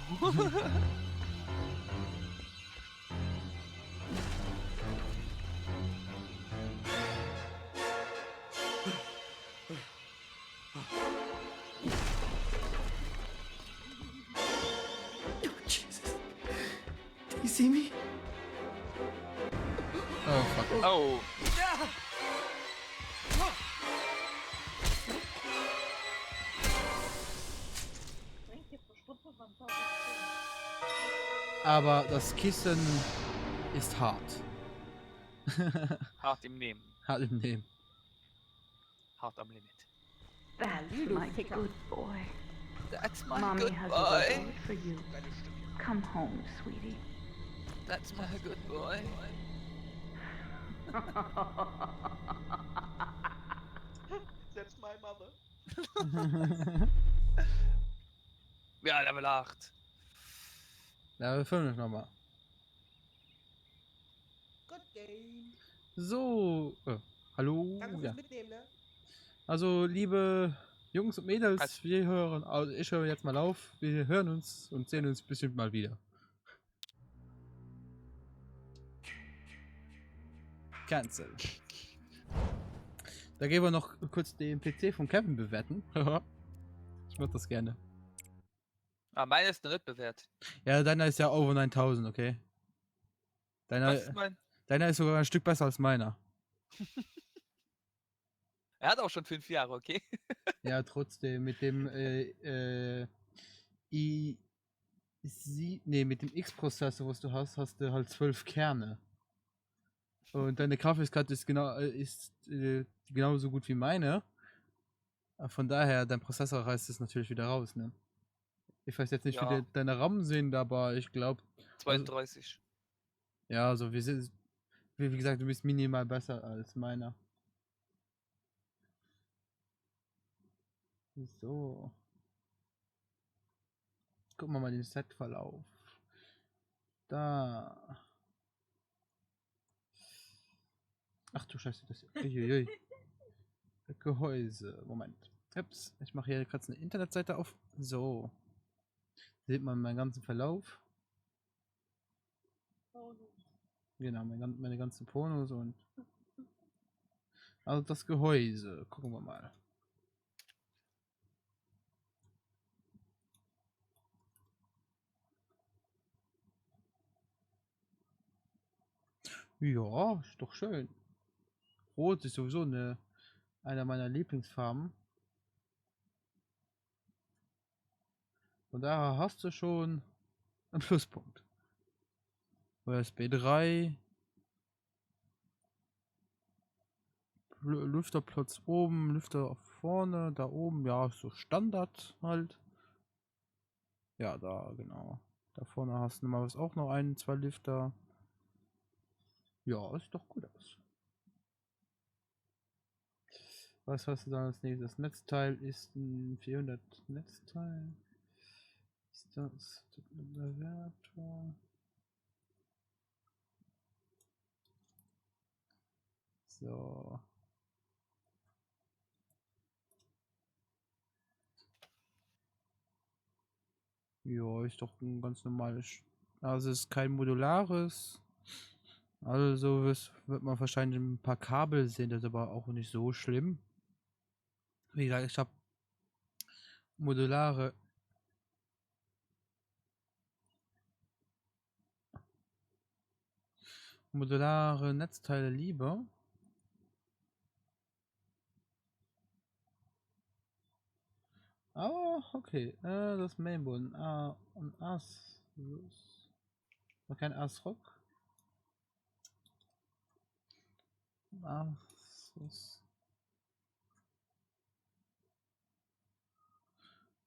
Jesus. Do you see me? Oh, fuck. Oh. Aber das Kissen ist hart. Hart im Nehmen. Hart im Nehmen. Hart am Limit. That's my good boy. That's my Mommy good has boy. a reward for you. Come home, sweetie. That's my good boy. That's my mother. Ja, Level 8. Level 5 nochmal. Good game. So, äh, hallo. Danke fürs Ja. Mitnehmen, ne? Also, liebe Jungs und Mädels, wir hören, also ich höre jetzt mal auf. Wir hören uns und sehen uns bestimmt mal wieder. Cancel. Da gehen wir noch kurz den PC von Kevin bewerten. ich mach das gerne. Ah, meine ist noch nicht bewährt. Ja, deiner ist ja over 9000, okay? Deiner, Was ist mein? deiner ist sogar ein Stück besser als meiner. Er hat auch schon fünf Jahre, okay? Ja, trotzdem, mit dem äh, äh, i, sie, nee, mit dem X-Prozessor, was du hast, hast du halt 12 Kerne. Und deine Grafikkarte ist genau äh, ist äh, genauso gut wie meine. Äh, Von daher, dein Prozessor reißt es natürlich wieder raus, ne? Ich weiß jetzt nicht, wie Ja. de deine RAM sind, aber ich glaube. 32. Ja, also wir sind, wie wie gesagt, du bist minimal besser als meiner. So. Gucken wir mal den Setverlauf. Da. Ach du Scheiße, das. Uiuiui. Gehäuse. Moment. Ups, ich mache hier kurz eine Internetseite auf. So. Sieht man meinen ganzen Verlauf. Genau, mein, gan- meine ganzen Pornos und. Also das Gehäuse. Gucken wir mal. Ja, ist doch schön. Rot ist sowieso eine, einer meiner Lieblingsfarben. Von daher hast du schon einen Pluspunkt. USB 3. Lü- Lüfterplatz oben, Lüfter vorne, da oben, ja, ist so Standard halt. Ja, da, genau. Da vorne hast du mal was auch noch einen, zwei Lüfter. Ja, sieht doch gut aus. Was hast du da als nächstes? Netzteil ist ein 400 Netzteil. Ist das eine Bewertung? So. Ja, ist doch ein ganz normales. Also es ist kein modulares. Also es wird man wahrscheinlich ein paar Kabel sehen, das ist aber auch nicht so schlimm. Wie gesagt, ich habe modulare. Modulare Netzteile lieber. Ah, okay. Äh, das Mainboard. Ein A, ein Asus. Noch kein ASRock. Asus.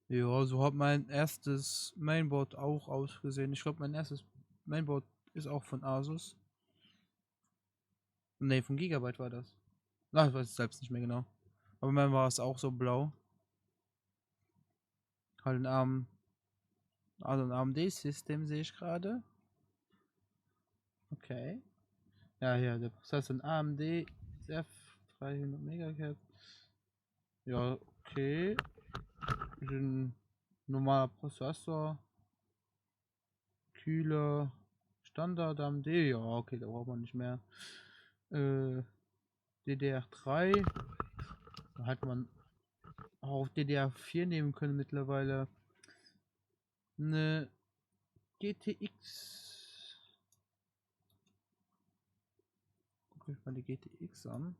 Ja, so hat mein erstes Mainboard auch ausgesehen. Ich glaube, mein erstes Mainboard ist auch von Asus. Ne, von Gigabyte war das. Na, ich weiß es selbst nicht mehr genau. Aber mein war es auch so blau. Halt ein AM, also ein AMD-System sehe ich gerade. Okay. Ja, hier, der Prozessor ein AMD F 300 MHz. Ja, okay. Ist ein normaler Prozessor. Kühler. Standard AMD. Ja, okay, da braucht man nicht mehr. Äh, DDR3. Da hat man auch DDR4 nehmen können mittlerweile. Eine GTX. Guck ich mal die GTX an.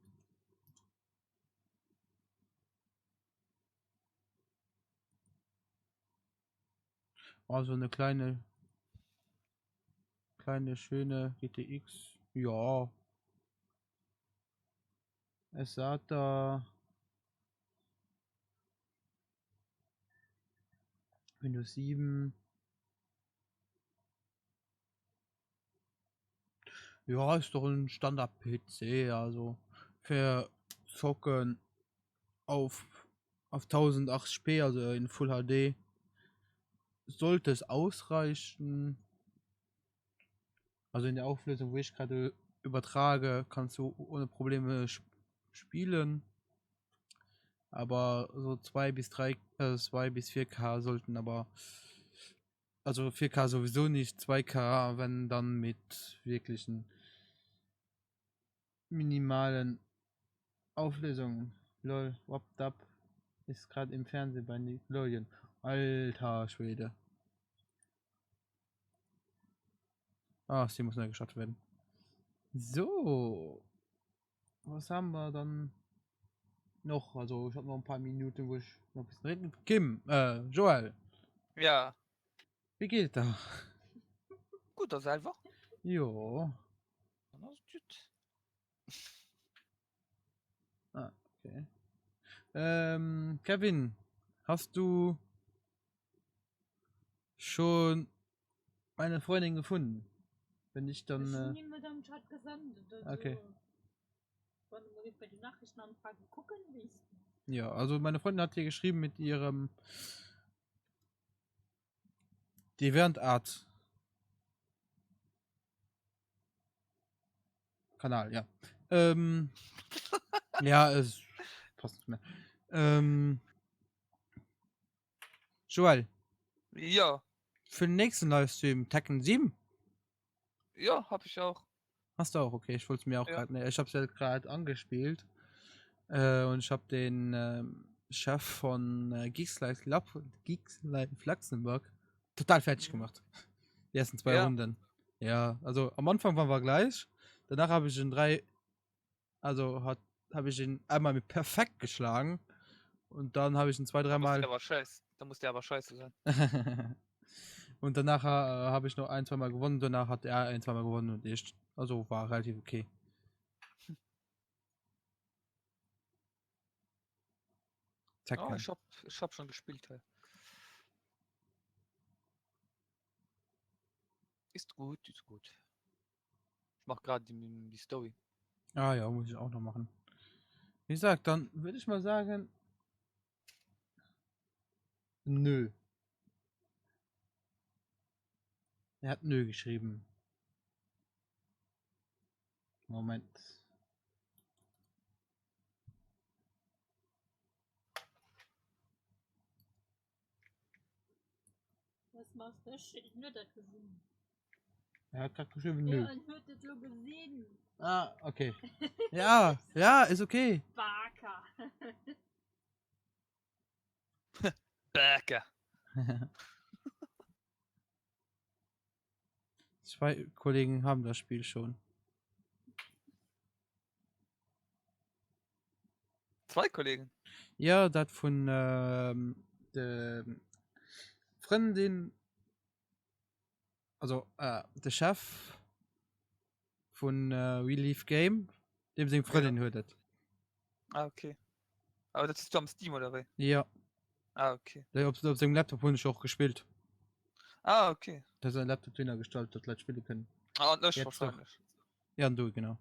Also eine kleine. Kleine schöne GTX. Ja. SATA. Windows 7. Ja, ist doch ein Standard-PC, also für Zocken auf, auf 1080p, also in Full HD, sollte es ausreichen. Also in der Auflösung, wo ich gerade übertrage, kannst du ohne Probleme sp spielen. Aber so 2 bis 3, äh, 2 bis 4K sollten aber also 4K sowieso nicht, 2K, wenn dann mit wirklichen minimalen Auflösungen. Lol, wap ist gerade im Fernsehen bei Nickelodeon. Alter Schwede. Ah, sie muss neu gestartet werden. So. Was haben wir dann noch? Also ich habe noch ein paar Minuten, wo ich noch ein bisschen reden. Kim, äh, Joel. Ja. Wie geht da? Gut, das selber. Jo. Dann ass et gutt. Ah, okay. Ähm, Kevin, hast du schon meine Freundin gefunden? Wenn nicht, dann. Ech hunn Äh, him et am Chat gesendet, also okay. wann de mol bei den Nachrichtenanfragen kucken weess de. Ja, also meine Freundin hat hier geschrieben mit ihrem DeviantArt Kanal, ja. Ähm, ja, es passt nicht mehr. Ähm, Joel. Ja. Für den nächsten Livestream Tekken 7? Ja, hab ich auch. Hast du auch, okay. Ich wollte es mir auch Ja. gerade. Ne, ich habe es ja gerade angespielt. Äh, und ich habe den ähm, Chef von äh, Geeks Life, Lab, Geeks Life Luxemburg total fertig gemacht. Die ersten zwei Ja. Runden. Ja, also am Anfang waren wir gleich. Danach habe ich ihn drei. Also habe ich ihn einmal mit perfekt geschlagen. Und dann habe ich ihn zwei, Da muss dreimal. der aber scheiße. Da muss der aber scheiße sein. und danach äh, habe ich noch ein, zweimal gewonnen. Danach hat er ein, zweimal gewonnen und ich. Also war relativ okay. Oh, Tekken. ich hab, ich hab schon gespielt. Hey. Ist gut, ist gut. Ich mach gerade die, die Story. Ah ja, muss ich auch noch machen. Wie gesagt, dann würde ich mal sagen. Nö. Er hat nö geschrieben. Moment. Was machst du? Ech hunn dat gesinn. Er hat gerade geschrieben nö. Ja, en huet et lo gesinn. Ah, okay. Ja, ja, ist okay. Baka. Baka. Zwei Kollegen haben das Spiel schon. Zwei Kollegen. Ja, dat vun ähm, de Frëndin, also äh, de Chef vun äh, We Leave Game, deem seng Frëndin huet et. Ah, okay. Aber dat hues du am Steam oder wéi? Ja. Ah, okay. Op, op sengem Laptop hunn ech och gespillt. Ah, okay. Dat säin Laptop dohinner gestallt, datt d'Leit spille kënnen. Ah, an ech Jetzt doch. wahrscheinlech. Ja, an du, genau.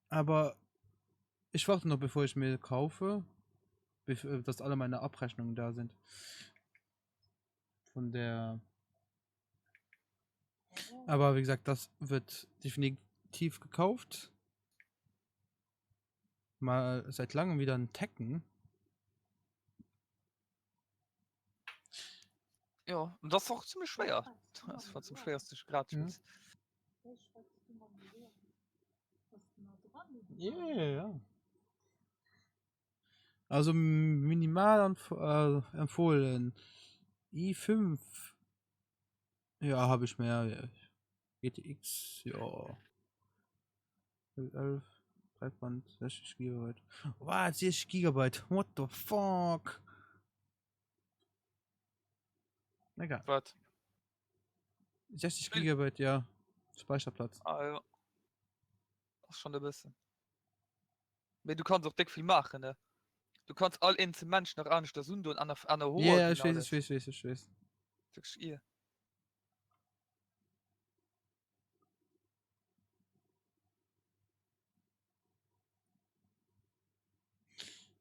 Aber ich warte noch, bevor ich mir kaufe, äh, dass alle meine Abrechnungen da sind. Von der. Aber wie gesagt, das wird definitiv gekauft. Mal seit langem wieder ein Tekken. Ja, und das ist auch ziemlich schwer. Das war zum schwersten Grad. Mhm. Ja, ja, ja. Also minimal äh, empfohlen. i5. Ja, habe ich mehr. Ja. GTX, ja. 11, Breitband, 60 GB. Wow, 60 GB. What the fuck? Egal. Wat? 60 Gigabyte, ja. Speicherplatz. Ah ja. Ass schon e bëssen. Mee du kanns och déck vill maachen, ne? Du kanns all eenzel Mensch nach aneschters undoen, aner, aner Hoer Ja, ja, ginn, ich weess, alles. ich weess, ich weess, ich weess. Wirklich ir.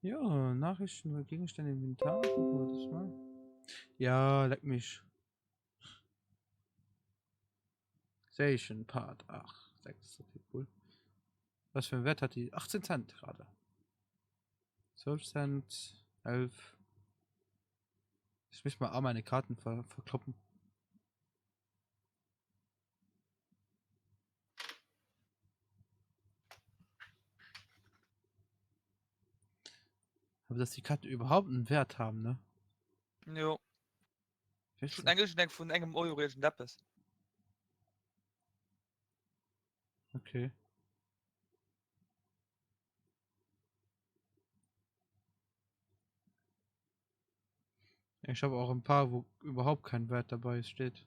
Ja, Nachrichten über Gegenstände im Inventar. Gucken wir das mal. Ja, leck mich. Station Part 8, 6, okay, cool. Was für einen Wert hat die? 18 Cent gerade. 12 Cent, 11. Ich muss mal auch meine Karten ver verkloppen. Aber dass die Karten überhaupt einen Wert haben, ne? Jo. Schon englisch denk vun engem Euro irgendeppes. Okay. Ich habe auch ein paar, wo überhaupt kein Wert dabei steht.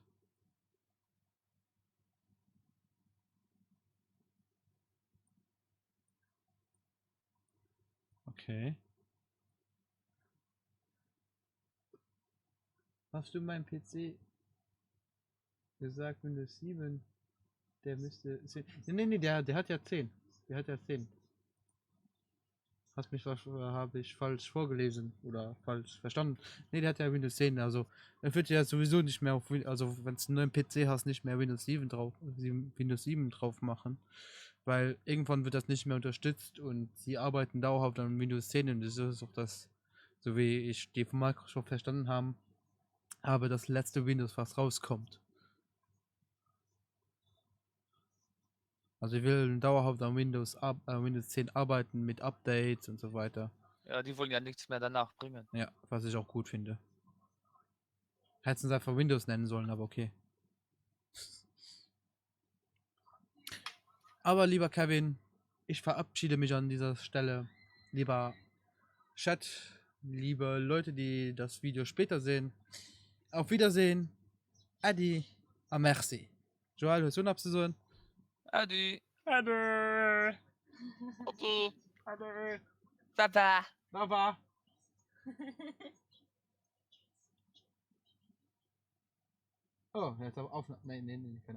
Okay. Hast du meinen PC gesagt, Windows 7? Der müsste. 10. Nee, nee, nee, der, der hat ja 10. Der hat ja 10. Hast mich was, habe ich falsch vorgelesen oder falsch verstanden. Nee, der hat ja Windows 10, also er wird ja sowieso nicht mehr auf, also wenn du einen neuen PC hast, nicht mehr Windows 7 drauf, Windows 7 drauf machen, weil irgendwann wird das nicht mehr unterstützt und sie arbeiten dauerhaft an Windows 10 und das ist auch das, so wie ich die von Microsoft verstanden haben, habe das letzte Windows, was rauskommt. Also ich will dauerhaft an Windows, äh, Windows 10 arbeiten mit Updates und so weiter. Ja, die wollen ja nichts mehr danach bringen. Ja, was ich auch gut finde. Hätten sie einfach Windows nennen sollen, aber okay. Aber lieber Kevin, ich verabschiede mich an dieser Stelle. Lieber Chat, liebe Leute, die das Video später sehen. Auf Wiedersehen. Adi. A merci. Joël, hues du nach eppes ze soen? Adi. Ade. Ade. Ade. Baba. Baba. Oh, jetzt aber auf. Nein, nein, nein, keine.